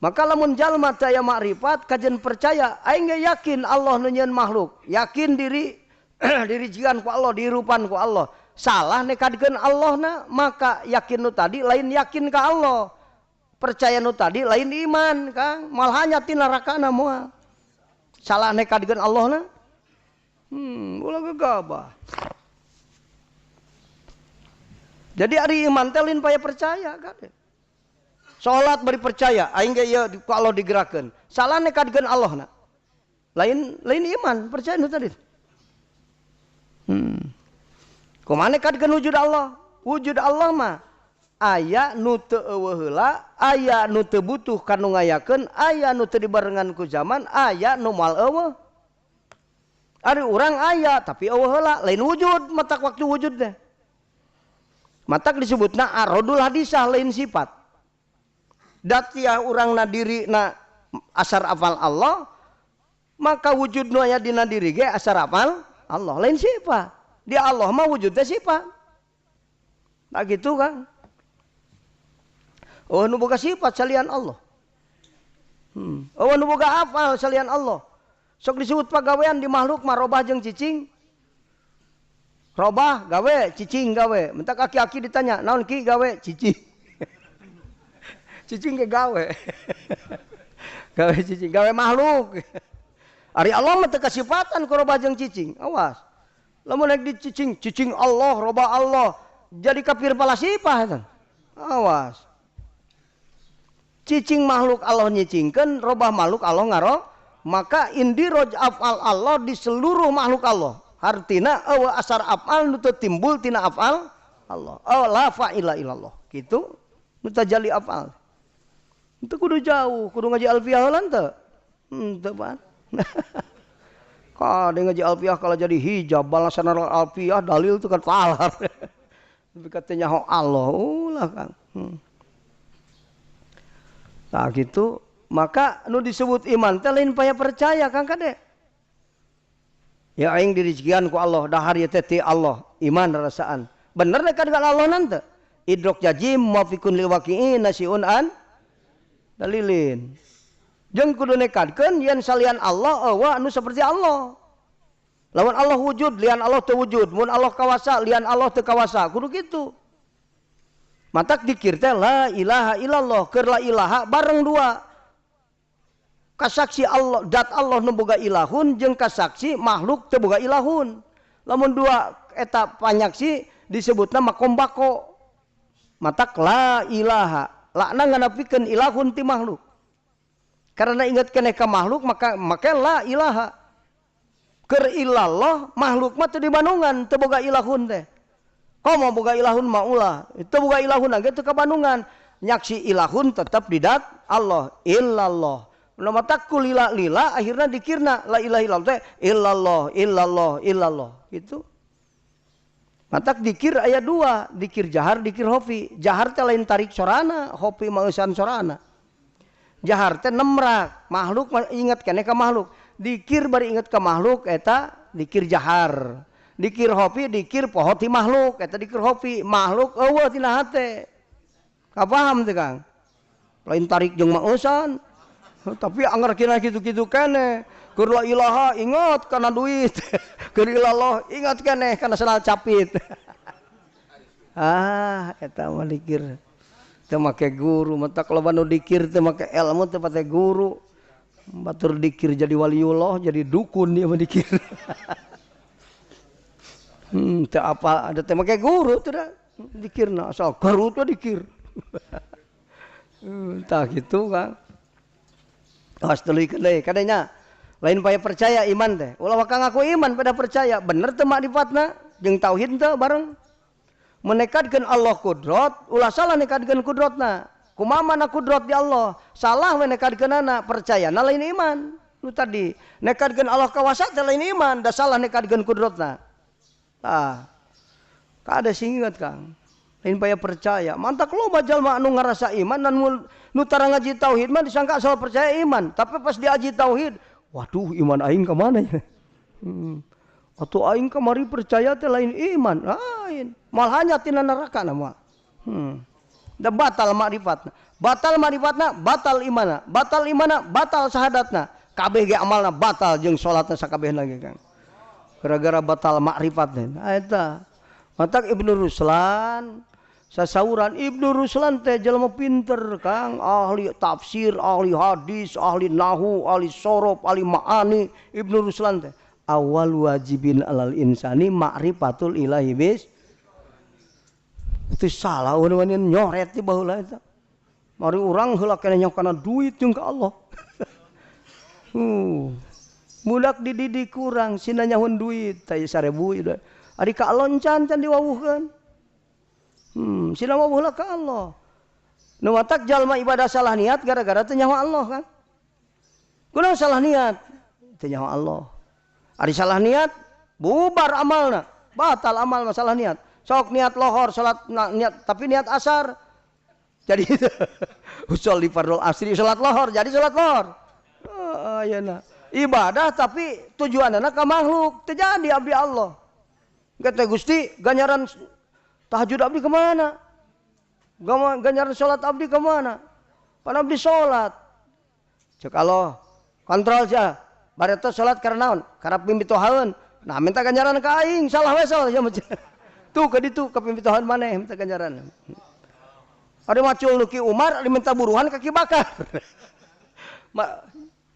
Maka lamun jalma teu aya makrifat kajen percaya aing ge yakin Allah nu nyieun makhluk, yakin diri dirijian ku Allah, dihirupan ku Allah. Salah nekadkeun Allahna, maka yakin nu tadi lain yakin ka Allah. Percaya nu tadi lain iman, Kang. Malah nya ti nerakana moal. Salah nekadkeun Allahna. Ulah gegabah. Jadi ari iman teh lain paya percaya kan. Salat bari percaya aing ge ieu ku Allah digerakkeun. Salah nekadkeun Allahna. Lain lain iman, percaya nu tadi. Kumaha nekadkeun wujud Allah? Wujud Allah mah aya nu teu eueuh heula, aya nu teu butuh ka nu ngayakeun, aya nu teu dibarengan ku zaman, aya nu moal eueuh. Ari urang aya tapi eueuh heula, lain wujud matak waktu wujud teh. Matak disebutna arodul hadisah lain sifat. Datiah urang na diri na asar afal Allah, maka wujud nu aya dina diri ge asar afal Allah lain sifat. Di Allah mah wujudnya sifat. Nah gitu kan. Oh nu boga sifat salian Allah. Oh nu boga afal salian Allah. Sok disebut pagawean di makhluk mah robah jeung cicing. Robah gawe, cicing gawe. Mentak aki-aki ditanya, naon ki gawe? Cicing. Cicing ke gawe. Gawe cicing, gawe makhluk. Ari Allah mah teu kasifatan ku robah jeung cicing. Awas. Lamun naik di cicing, cicing Allah, robah Allah, jadi kafir palasipah eta. Awas. Cicing makhluk Allah nyicingkeun, robah makhluk Allah ngaro, maka indiroj afal Allah di seluruh makhluk Allah. Artina eueuh asar afal nu teu timbul tina afal Allah. Oh la fa'ila illallah. Kitu nu tajali afal. Teu kudu jauh, kudu ngaji alfiah heula teu? Teu pan. Kade ngaji alfiah kalau jadi hijab balasan alfiah dalil tu kan talar. Tapi katanya ho Allah ulah Kang. Nah gitu, maka nu disebut iman teh lain paya percaya Kang kade. Ya aing dirijian ku Allah, dahar ieu teh ti Allah, iman rasaan. Bener dekat dengan Allah nanti. Idrok jajim muwafiqun lil waqi'in nasiun an dalilin. Jeung kudu nekadkeun yen salian Allah eueuh anu seperti Allah. Lawan Allah wujud, lian Allah teu wujud. Mun Allah kawasa, lian Allah teu kawasa. Kudu kitu. Matak dikir teh la ilaha illallah, keur la ilaha bareng dua. Kasaksi Allah, dat Allah nu boga ilahun jeung kasaksi makhluk teu boga ilahun. Lamun dua eta panyaksi disebutna makom bako. Matak la ilaha, lakna nganapikeun ilahun ti makhluk. Karena ingat keneh ka makhluk maka la ilaha. Keur ilallah makhluk mah teu dibandungan, teu boga ilahun teh. Komo boga ilahun mah ulah, teu boga ilahun ge teu kabandungan. Nyaksi ilahun tetap di dat Allah, illallah. Nu matak ku lila lila akhirna dikirna la ilaha illallah teh illallah illallah illallah gitu. Matak dikir aya dua, dikir jahar, dikir hofi. Jahar teh lain tarik sorana, hofi mah eusan sorana. Jahar teh nemrak, makhluk ingat keneh ka makhluk. Dikir bari inget ka makhluk eta dikir jahar. Dikir hofi dikir poho ti makhluk eta dikir hofi, makhluk eueuh tina hate. Kapaham teh, Kang? Lain tarik jeung maeusan. Tapi anggar kina kitu-kitu keneh. Keur la ilaha ingat kana duit. Keur ilallah ingat keneh kana sendal capit. Ah, eta mah dikir. Teu make guru, matak loba nu dikir teu make ilmu, teu pate guru. Batur dikir jadi waliullah, jadi dukun dia mah dikir. Teu apa ada teu make guru teu da. Dikirna asal garut we dikir. Tah kitu, Kang. Awas tuluykeun deui kadenya. Lain paya percaya iman teh. Ulah waka ngaku iman pada percaya, bener teu makrifatna jeung tauhid teu bareng. Menekadkeun Allah kudrot, ulah salah nekadkeun kudrotna. Kumaha mana kudrot di Allah? Salah we nekadkeunana, percayana lain iman. Nu tadi nekadkeun Allah kawasa teh lain iman, da salah nekadkeun kudrotna. Tah. Kade sing inget, Kang. Lain paya percaya. Mantak loba jalma anu ngarasa iman dan nu tara ngaji tauhid mah disangka asal percaya iman, tapi pas diaji tauhid, waduh, iman aing ka mana ya? Atau aing kamari percaya teh lain iman, lain. Malahnya tina neraka nama. Da batal makrifatna. Batal makrifatna, batal imana. Batal imana, batal syahadatna. Kabeh ge amalna batal jeung salatna sakabehna ge, Kang. Gara-gara batal makrifatna. Nah, eta. Matak Ibnu Ruslan sasauran. Ibnu Ruslan teh jelema pinter, Kang, ahli tafsir, ahli hadis, ahli nahu, ahli sorof, ahli ma'ani. Ibnu Ruslan teh awal wajibin alal insani ma'rifatul ilahi bis itu salah wani nyoret di baheula eta. Mari urang heula keneh kana duit jeung ka Allah. Budak dididik kurang sina nyahun duit teh 1000 ieu. Ari ka Allah can can diwawuhkeun. Sina wawuh lah ka Allah. Nu matak jalma ibadah salah niat gara-gara teu nyaho Allah kan. Kunaon salah niat? Teu nyaho Allah. Ari salah niat bubar amalna, batal amal masalah niat. Sok niat lohor salat niat tapi niat asar. Jadi usolli fardul asri salat lohor jadi salat lohor. Oh, ayeuna. Ibadah tapi tujuanna ka makhluk, teu jadi abdi Allah. Kata Gusti, ganjaran tahajud abdi kemana? Ganjaran salat abdi kemana? Pan abdi salat. Cek Allah, kontrol sia. Bareto salat karena naon? Karena pimitohaeun. Nah, minta ganjaran ka aing, salah we salah sia. Tuh ka ditu ka pimitohaeun maneh minta ganjaran. Ada macul nu Ki Umar, ada minta buruhan ka Ki Bakar.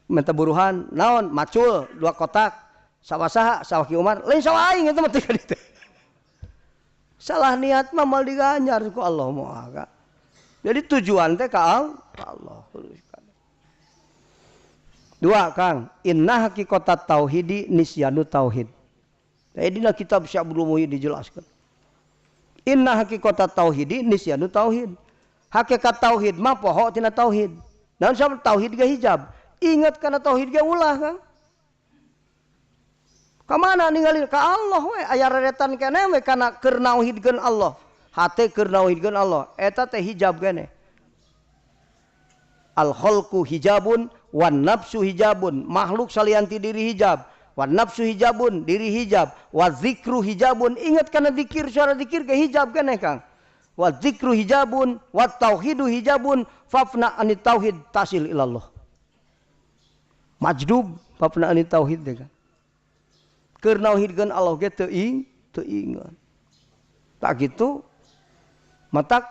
Minta buruhan naon? Macul dua kotak. Sawah saha? Sawah Ki Umar. Lain sawah aing eta mah teh ditu. Salah niat mah mal diganjar ku Allah moal. Jadi tujuan teh ka Allah. Dua, Kang, inna haqiqata tauhidi nisyanu tauhid. Jadi dina kitab Syekh Abdul Muhyi dijelaskan. Inna haqiqata tauhidi nisyanu tauhid. Hakikat tauhid mah poho tina tauhid. Dan sama tauhid ge hijab. Ingat kana tauhid ge ulah, Kang. Kamana ningali ka Allah we aya reretan keneh we kana keur nauhidkeun Allah. Hate keur nauhidkeun Allah. Eta teh hijab keneh. Al khalqu hijabun wan nafsu hijabun. Makhluk salianti diri hijab. Wan nafsu hijabun, diri hijab. Wa zikru hijabun. Ingat kana zikir, suara zikir ke hijab keneh, Kang. Wa zikru hijabun wa tauhidu hijabun fafna anit tauhid tasil ilallah. Majdub fafna anit tauhid teh, Kang. Keur nauhidkeun Allah ge teu ingat. Tak gitu. Matak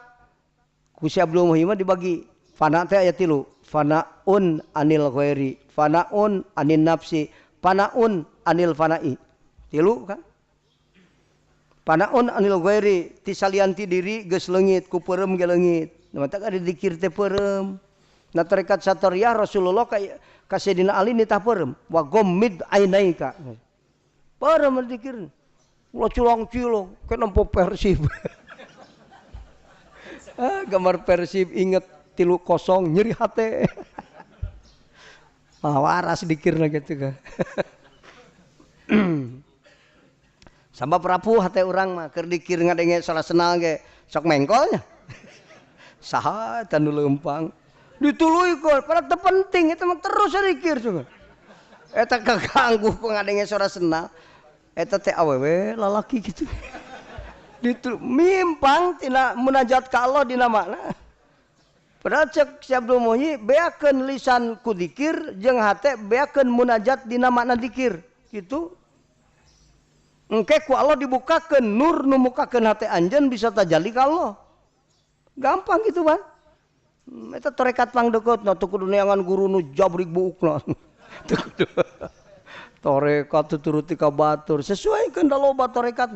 ku Syekh Abdul Muhyi mah dibagi fana teh aya tilu. Fanaun anil ghairi, fanaun anin nafsi, fanaun anil fana'i. Tilu kan? Fanaun anil ghairi ti salianti diri geus leungit ku peureum ge leungit. Matak ada dikir teh peureum. Nah, tarekat Satoriyah Rasulullah ka Sayyidina Ali nitah peureum wa ghammid ainaika. Peureum dikir. Ulah culang-cilung kayak nempo Persib. Ah, gambar Persib inget 3-0 nyeri hate. Ah, waras dikirna gitu kan. Sabab rapuh hate urang mah keur dikir ngadenge salah senang ge sok mengkolnya. Saha eta nu leumpang. Dituluykeun padahal teu penting eta mah terus dikir cenah. Eta kaganggu ku ngadenge suara senang. Eta teh awewe lalaki gitu. Ditu mimpang tina munajat ka Allah dina makna. Padahal cek si Abdul Muhyi beakeun lisan ku dikir jeung hate beakeun munajat dina makna dikir gitu. Engke ku Allah dibukakeun nur nu mukakeun hate anjeun bisa tajalli ka Allah. Gampang gitu, Bang. Eta tarekat pangdeukeutna teu kudu neangan guru nu jabrik buukna. Teu kudu. Tarekat tuturuti ka batur, sesuaikeun da loba tarekat.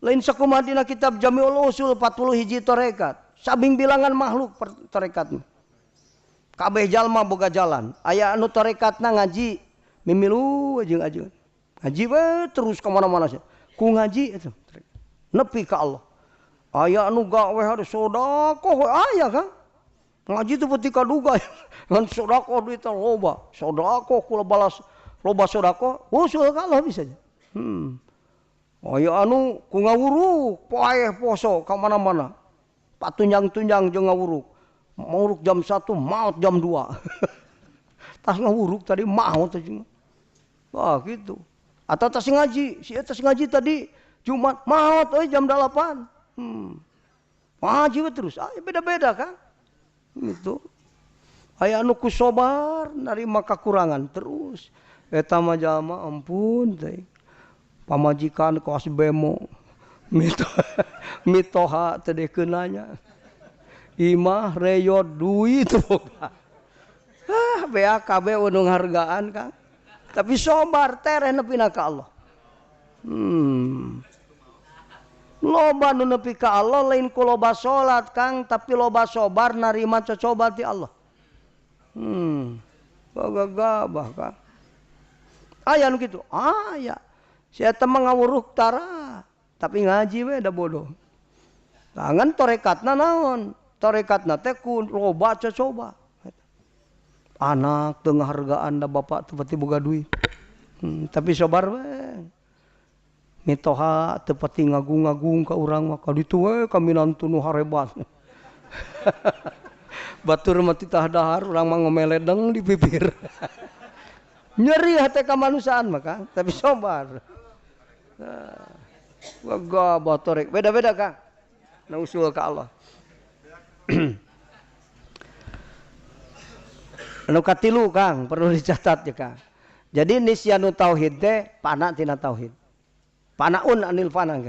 Lain sakumaha dina kitab Jamiul Usul 40 hiji tarekat. Sabing bilangan makhluk tarekat. Kabeh jalma boga jalan. Aya anu tarekatna ngaji mimilu jeung ajeun. Ngaji we terus ka mana-mana sia. Ku ngaji eta nepi ka Allah. Aya anu gawe harus sedekah we aya Kang. Ngaji teu peuti kaduga. Ngan sedekah duitna loba. Sedekah kula balas loba sedekah, usul ka Allah bisa. Aya anu ku ngawuruk paeh poso ka mana-mana. Patunjang-tunjang jeung ngawuruk. Ngawuruk jam 1, maot jam 2. Tas ngawuruk tadi maot tadi. Wah gitu. Atau tas ngaji, si tas ngaji tadi Jumat maot euy jam 8. Ngaji we terus. Ah, beda-beda kan. Gitu. Aya anu ku sobar narima kakurangan terus. Eta mah jalma ampun teh. Pamajikan kawas bemo. Mitoha teh dekeunanya. Imah reyot duit boga. Ah, BAKB unung hargaan Kang. Tapi sobar tereh nepina ka Allah. Loba nu nepi ka Allah lain ku loba salat Kang, tapi loba sobar narima cocoba ti Allah. Gagah Kang. Aya nu kitu? Aya. Si eta mah ngawuruh tara, tapi ngaji we da bodoh. Tangan torekatna naon? Torekatna teh ku loba cocoba. Anak teu ngahargaan da bapak teu pati boga duit. Tapi sobar we. Mitoha teu pati ngagung-ngagung ka urang mah ka ditu we kaminantu nu harebat. Batur mah titah dahar urang mah ngomeledeng di bibir. Nyeri hate kamanusiaan mah Kang, tapi sobar. Nah, gagah torek beda-beda Kang. Na usul ka Allah. Anu katilu Kang, perlu dicatat ya Kang. Jadi nisyanu tauhid teh pana tina tauhid. Panaun anil fana.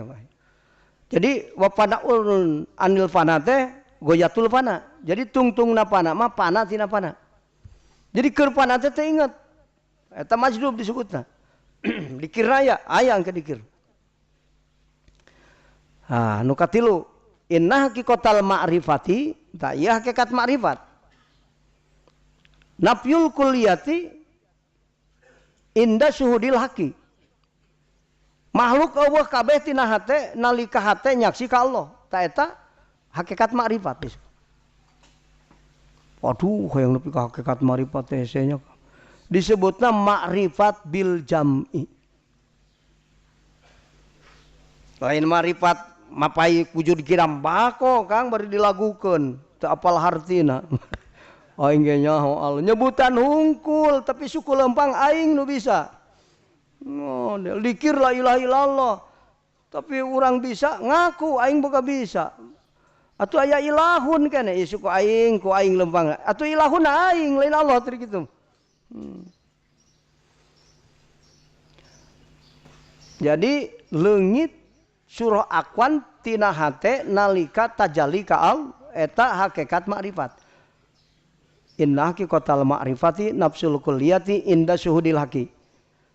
Jadi wa panaun anil fana teh goyatul fana. Jadi tungtungna pana mah pana tina pana. Jadi keur pana teh teu inget. Eta majdub disebutna. Dikir raya, aya angke dikir. Ah, nu katilu, inna haqiqatal ma'rifati, ta ieu hakikat ma'rifat. Nafyul kulliyati inda syuhudil haqi. Makhluk eueuh kabeh tina hate nalika hate nyaksi ka Allah. Ta eta hakikat ma'rifat disebut. Waduh, hayang nepi ka hakikat ma'rifat teh hese nya. Disebutna ma'rifat bil jam'i. Lain ma'rifat mapai wujud kiram bako Kang bari dilagukeun, teu apal hartina. Aing ge nyaho Allah nyebutan hungkul tapi suku lempang aing nu bisa. Oh, dikir la ilaha illallah. Tapi urang bisa ngaku aing boga bisa. Atuh aya ilahun keneh ieu suku aing ku aing lempang. Atuh ilahun aing lain Allah teh kitu. Jadi leungit surah akwan tina hate nalika tajalli ka Allah eta hakikat makrifat. Inna haqiqatal ma'rifati nafsul kulliyati inda syuhudil haqi.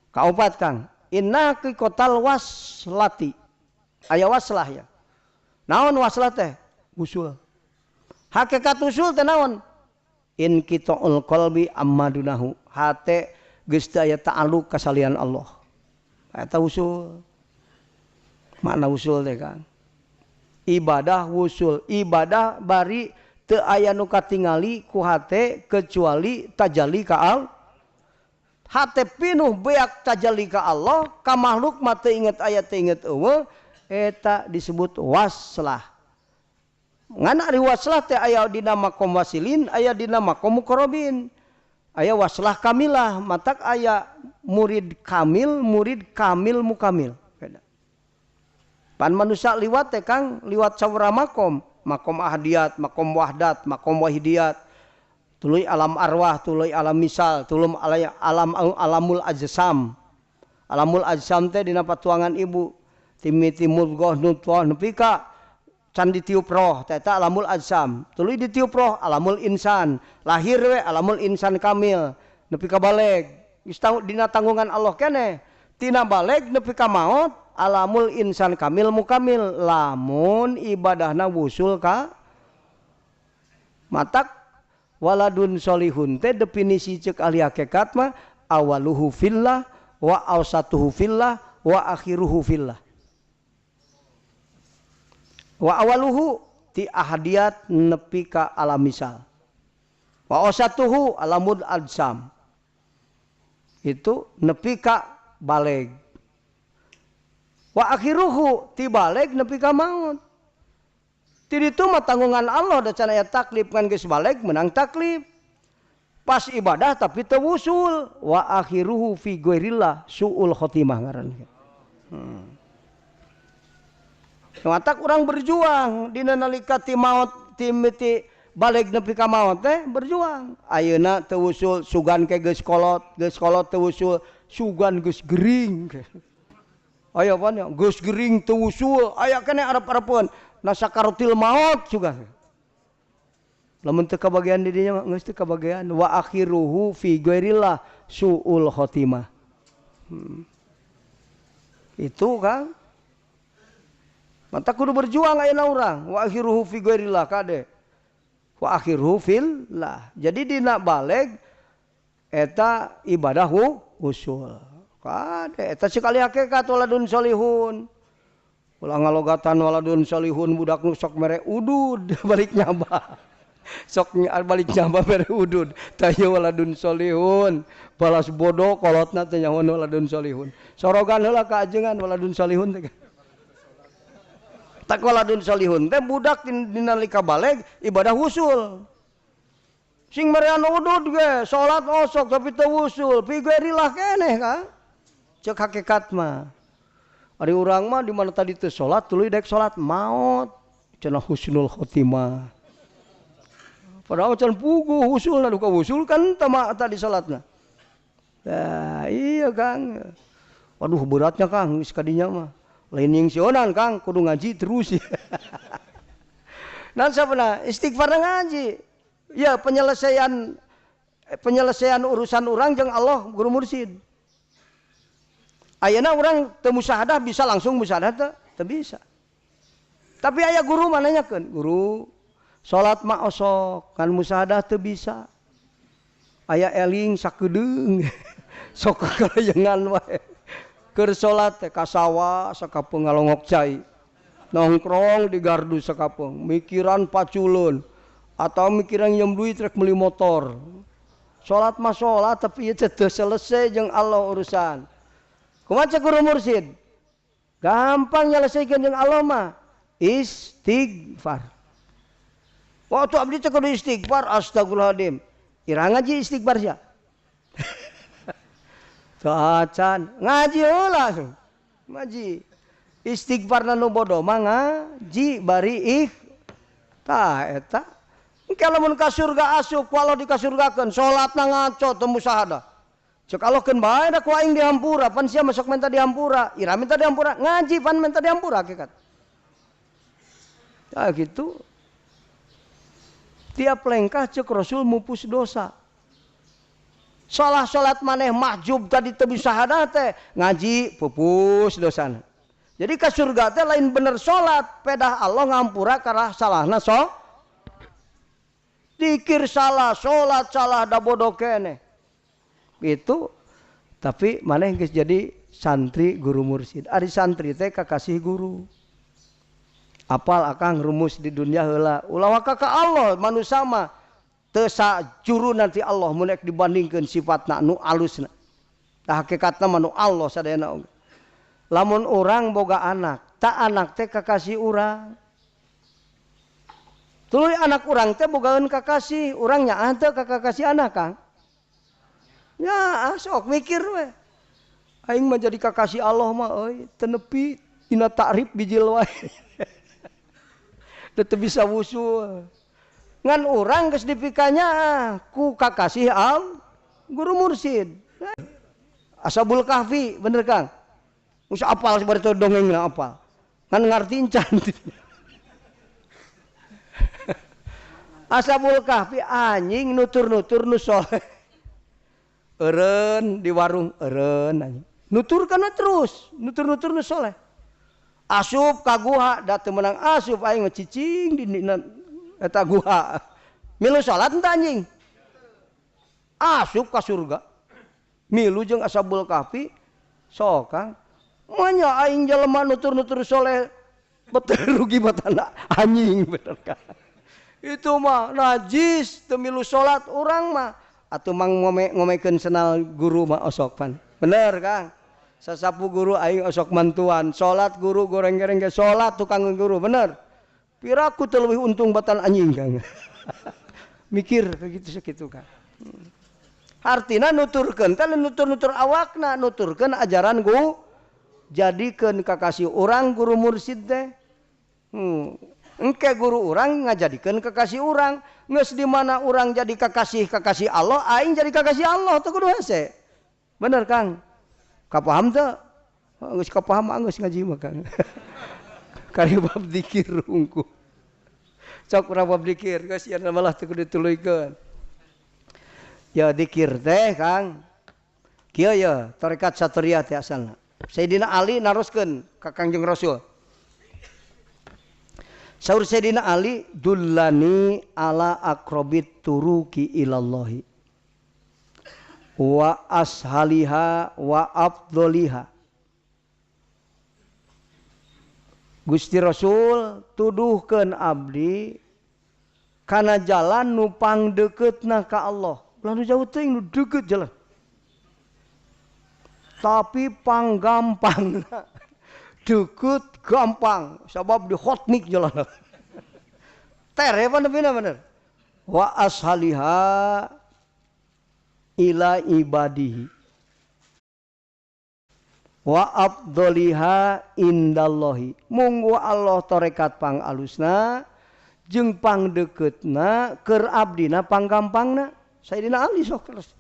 Kaopat Kang, inna haqiqatal waslati. Aya waslah ya. Naon waslah teh? Usul. Hakikat usul teh naon? In qita'ul qalbi amma dunahu. Hate geus teu aya ta'alluq ka salian Allah. Eta usul. Makna usul teh Kang. Ibadah wusul, ibadah bari teu aya nu katingali ku hate kecuali tajalli ka Allah. Hate pinuh beak tajalli ka Allah, ka makhluk mah teu inget aya teu inget eueuh, eta disebut waslah. Ngan ari waslah teh aya dina makom wasilin, aya dina makom muqarrabin. Aya waslah kamilah, matak aya murid kamil, murid kamil mukamil. Beda. Pan manusia liwat teh Kang, liwat sabaraha makom, makom ahadiyat, makom wahdat, makom wahidiyat. Tuluy alam arwah, tuluy alam misal, tuluy alam alamul ajsam. Alamul ajsam teh dina patuangan ibu. Timiti mudghah nutfah nepi ka can ditiup roh, teh eta alamul ajsam. Tuluy ditiup roh alamul insan. Lahir we alamul insan kamil nepi ka baleg. Geus dina tanggungan Allah keneh. Tina baleg nepi ka maot alamul insan kamil mukamil lamun ibadahna wusul ka matak waladun solihun teh definisi cek ahli hakikat mah awaluhu fillah wa awsatuhu fillah wa akhiruhu fillah. Wa awaluhu ti ahadiyat nepi ka alam misal, wa awsatuhu alamul ajsam itu nepi ka baleg, wa akhiruhu ti baleg nepi ka maut. Ti ditu mah tanggungan Allah da can aya taklif, kan geus baleg menang taklif. Pas ibadah tapi teu wusul, wa akhiruhu fi ghairillah suul khotimah ngaran. Matak urang berjuang dina nalika ti maot ti miti baleg nepi ka maot teh berjuang. Ayeuna teu wusul sugan ke geus kolot, geus kolot teu wusul sugan geus gering. Aya pan ya geus gering teu wusul, aya keneh arep-arepeun na sakaratil maot sugan. Lamun teu kabagean di dinya mah geus teu kabagean, wa akhiruhu fi ghairillah suul khotimah. Itu Kang. Mata kudu berjuang ayeuna urang, wa akhiruhu fi ghairillah kade. Wa akhiruhu fillah. Jadi dina baleg eta ibadah usul. Kade eta sekali hakikat waladun solihun. Ulah ngalogatan waladun solihun budak nu sok mere udud balik nyaba. Sok balik nyaba mere udud. Tah ieu waladun solihun. Balas bodoh kolotna teh nyaho waladun solihun. Sorogan heula ka ajengan waladun solihun teh. Tak waladun solihun teh budak dina nalika baleg ibadah wusul. Sing merean udud ge salat osok tapi teu wusul, fi ghairillah keneh Kang. Cek hakikat mah. Ari urang mah di mana tadi teu salat tuluy daek salat maot cenah husnul khotimah. Padahal can puguh wusulna duka wusul kan tama tadi salatna. Nah, iya Kang. Waduh beratnya Kang geus kadinya mah. Lain yang sionan Kang, kudu ngaji terus. Nah, siapa istighfar ngaji. Ya penyelesaian urusan orang jeung Allah guru mursid. Ayeuna urang teu musyahadah bisa langsung musyahadah teu? Teu bisa. Tapi aya guru mah nanyakeun, guru salat mah osok kan musyahadah teu bisa. Aya eling sakedeung. Sok kalayangan wae. Keur salat teh ka sawah sakapeung ngalongok cai. Nongkrong di gardu sakapeung, mikiran paculun atau mikiran nyeum duit rek meuli motor. Salat mah salat tapi ieu teh teu selesai jeung Allah urusan. Kumaha cek guru mursid? Gampang nyelesaikeun jeung Allah mah istighfar. Waktu abdi teh kudu istighfar, astagfirullahaladzim. Ira ngaji istighfar sia. Acan ngaji heula ngaji. Istighfarna nu bodoh mah ngaji bari ih. Tah eta. Engke lamun ka surga asup walau dikasurgakeun salatna ngaco teu musyahadah. Cek Allah keun bae da ku aing dihampura, pan sia masuk minta dihampura, ira minta dihampura, ngaji pan minta dihampura hakikat. Tah gitu. Tiap lengkah cek Rasul mupus dosa. Salah salat maneh mahjub tadi teu bisa hadah teh, ngaji pupus dosana. Jadi ka surga teh lain bener salat, pedah Allah ngampura karena salahna so. Dikir salah, salat salah da bodoh keneh. Itu tapi maneh geus jadi santri guru mursid. Ari santri teh kakasih guru. Apal akang rumus di dunia heula. Ulah waka ka Allah manusia mah teu sajuru nanti Allah mun ek dibandingkeun sifatna nu alusna. Tah hakikatna mah nu Allah sadayana oge. Lamun urang boga anak, tak anak teh kakasih urang. Tuluy anak urang teh bogaeun kakasih, urang nyaah teu ka kakasih anak Kang. Ya, sok mikir we. Aing mah jadi kakasih Allah mah euy, teu nepi Dina takrif bijil wae. Teu bisa wusul. Ngan urang geus dipikanya ku kakasih al guru mursid. Ashabul Kahfi bener Kang. Geus apal sabarito dongengna apal. Ngan ngarti encan. Ashabul Kahfi anjing nutur-nutur nu soleh. Eureun di warung eureun anjing. Nuturkeun terus, nutur-nutur nu soleh. Asup ka guha da teu meunang asup aing mah cicing di eta guha. Milu salat henteu anjing. Asup ka surga. Milu jeung Ashabul Kahfi sok Kang. Manya aing jelema nutur-nutur soleh betul rugi batana anjing bener Kang. Itu mah najis teu milu salat urang mah atuh mang ngomekeun senal guru mah osok pan. Bener Kang. Sasapu guru aing osok mantuan, salat guru goreng-goreng ge salat tukang guru bener. Piraku teu leuwih untung batan anjing Kang. Mikir begitu sakitu Kang. Artina nuturkeun teh nutur-nutur awakna, nuturkeun ajaran guru, jadikeun kakasih urang guru mursid teh. Engke guru urang ngajadikeun kakasih urang, geus di mana urang jadi kakasih-kakasih Allah, aing jadi kakasih Allah teu kudu hese. Bener Kang? Kapaham teu? Geus kapaham geus ngaji mah Kang. Kari bab dikir hungkul. Sok urang bab dikir geus ieu malah teu kudu dituluykeun. Ya dikir teh Kang. Kieu ya tarekat Satriya teh asalna. Sayyidina Ali naroskeun ka Kangjeng Rasul. Saur Sayyidina Ali dullani ala aqrabit turuki ilallahi wa ashaliha wa afdoliha. Gusti Rasul tuduhkeun abdi kana jalan nu pangdeukeutna ka Allah. Ulah nu jauh teuing nu deukeut jalan. Tapi panggampangna deukeut gampang sabab di hotmik jalan. Tere pan bina bener. Wa ashaliha ila ibadihi wa afdoliha indallahi. Munggu Allah tarekat pang alusna jeung pang deukeutna keur abdina panggampangna. Sayyidina Ali sok terus.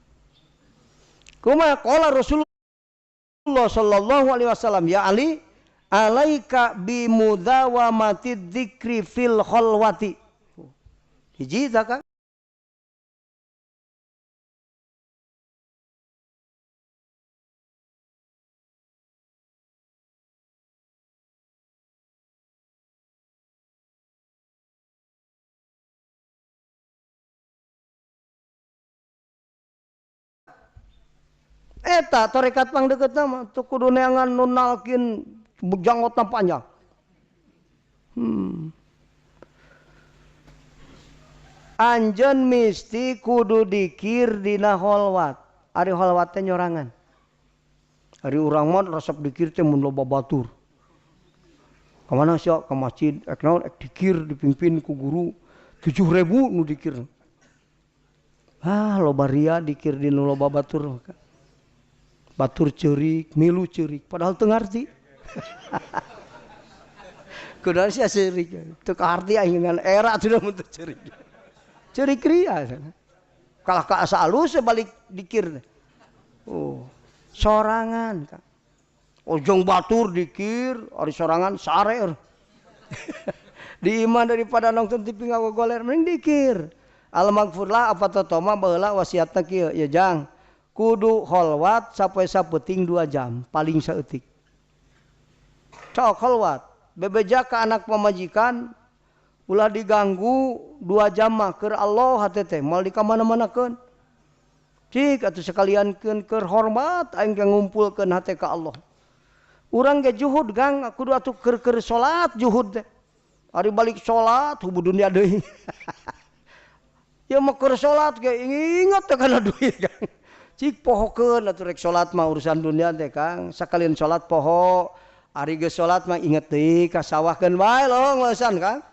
Kumaha qala Rasulullah sallallahu alaihi wasallam, ya Ali alaika bimudawamati dzikri fil khalwati. Hiji tah Kang. Eta tarekat pangdeukeutna mah teu kudu neangan nu nalkin janggotna panjang. Anjeun misti kudu dikir dina holwat. Ari holwat teh nyorangan. Ari urang mah resep dikir teh mun loba batur. Ka mana sia ka masjid ek naon ek dikir dipimpin ku guru 7.000 nu dikir. Ah loba ria dikir di nu loba batur. Batur ceurik, milu ceurik, padahal teu ngarti. Kudu sia ceurik, teu kaarti aing ngan era sudah mun teu ceurik. Ceurik ria. Kalah ka asa alus balik dikir. Oh, sorangan Kang. Ojong batur dikir, ari sorangan sare. Di iman daripada nonton TV ngagogoler mending dikir. Al magfurlah apa totoma baheula wasiatna kieu ya jang. Kudu kholwat sampai sapeting 2 jam paling saeutik. Cok kholwat, bebeja ka anak pamajikan ulah diganggu 2 jam mah keur Allah hate teh moal di kamana-manakeun. Cik atuh sekaliankeun keur hormat aing ge ngumpulkeun hate ka Allah. Urang ge juhud Gang, kudu atuh keur-keur salat juhud teh. Ari balik salat hubu dunia deui. Ya mah keur salat ge ingat teh kana duit Gang. Cik pohokeun atuh rek salat mah urusan dunia teh Kang. Sakalian salat poho, ari geus salat mah inget deui ka sawahkeun wae long leusan Kang.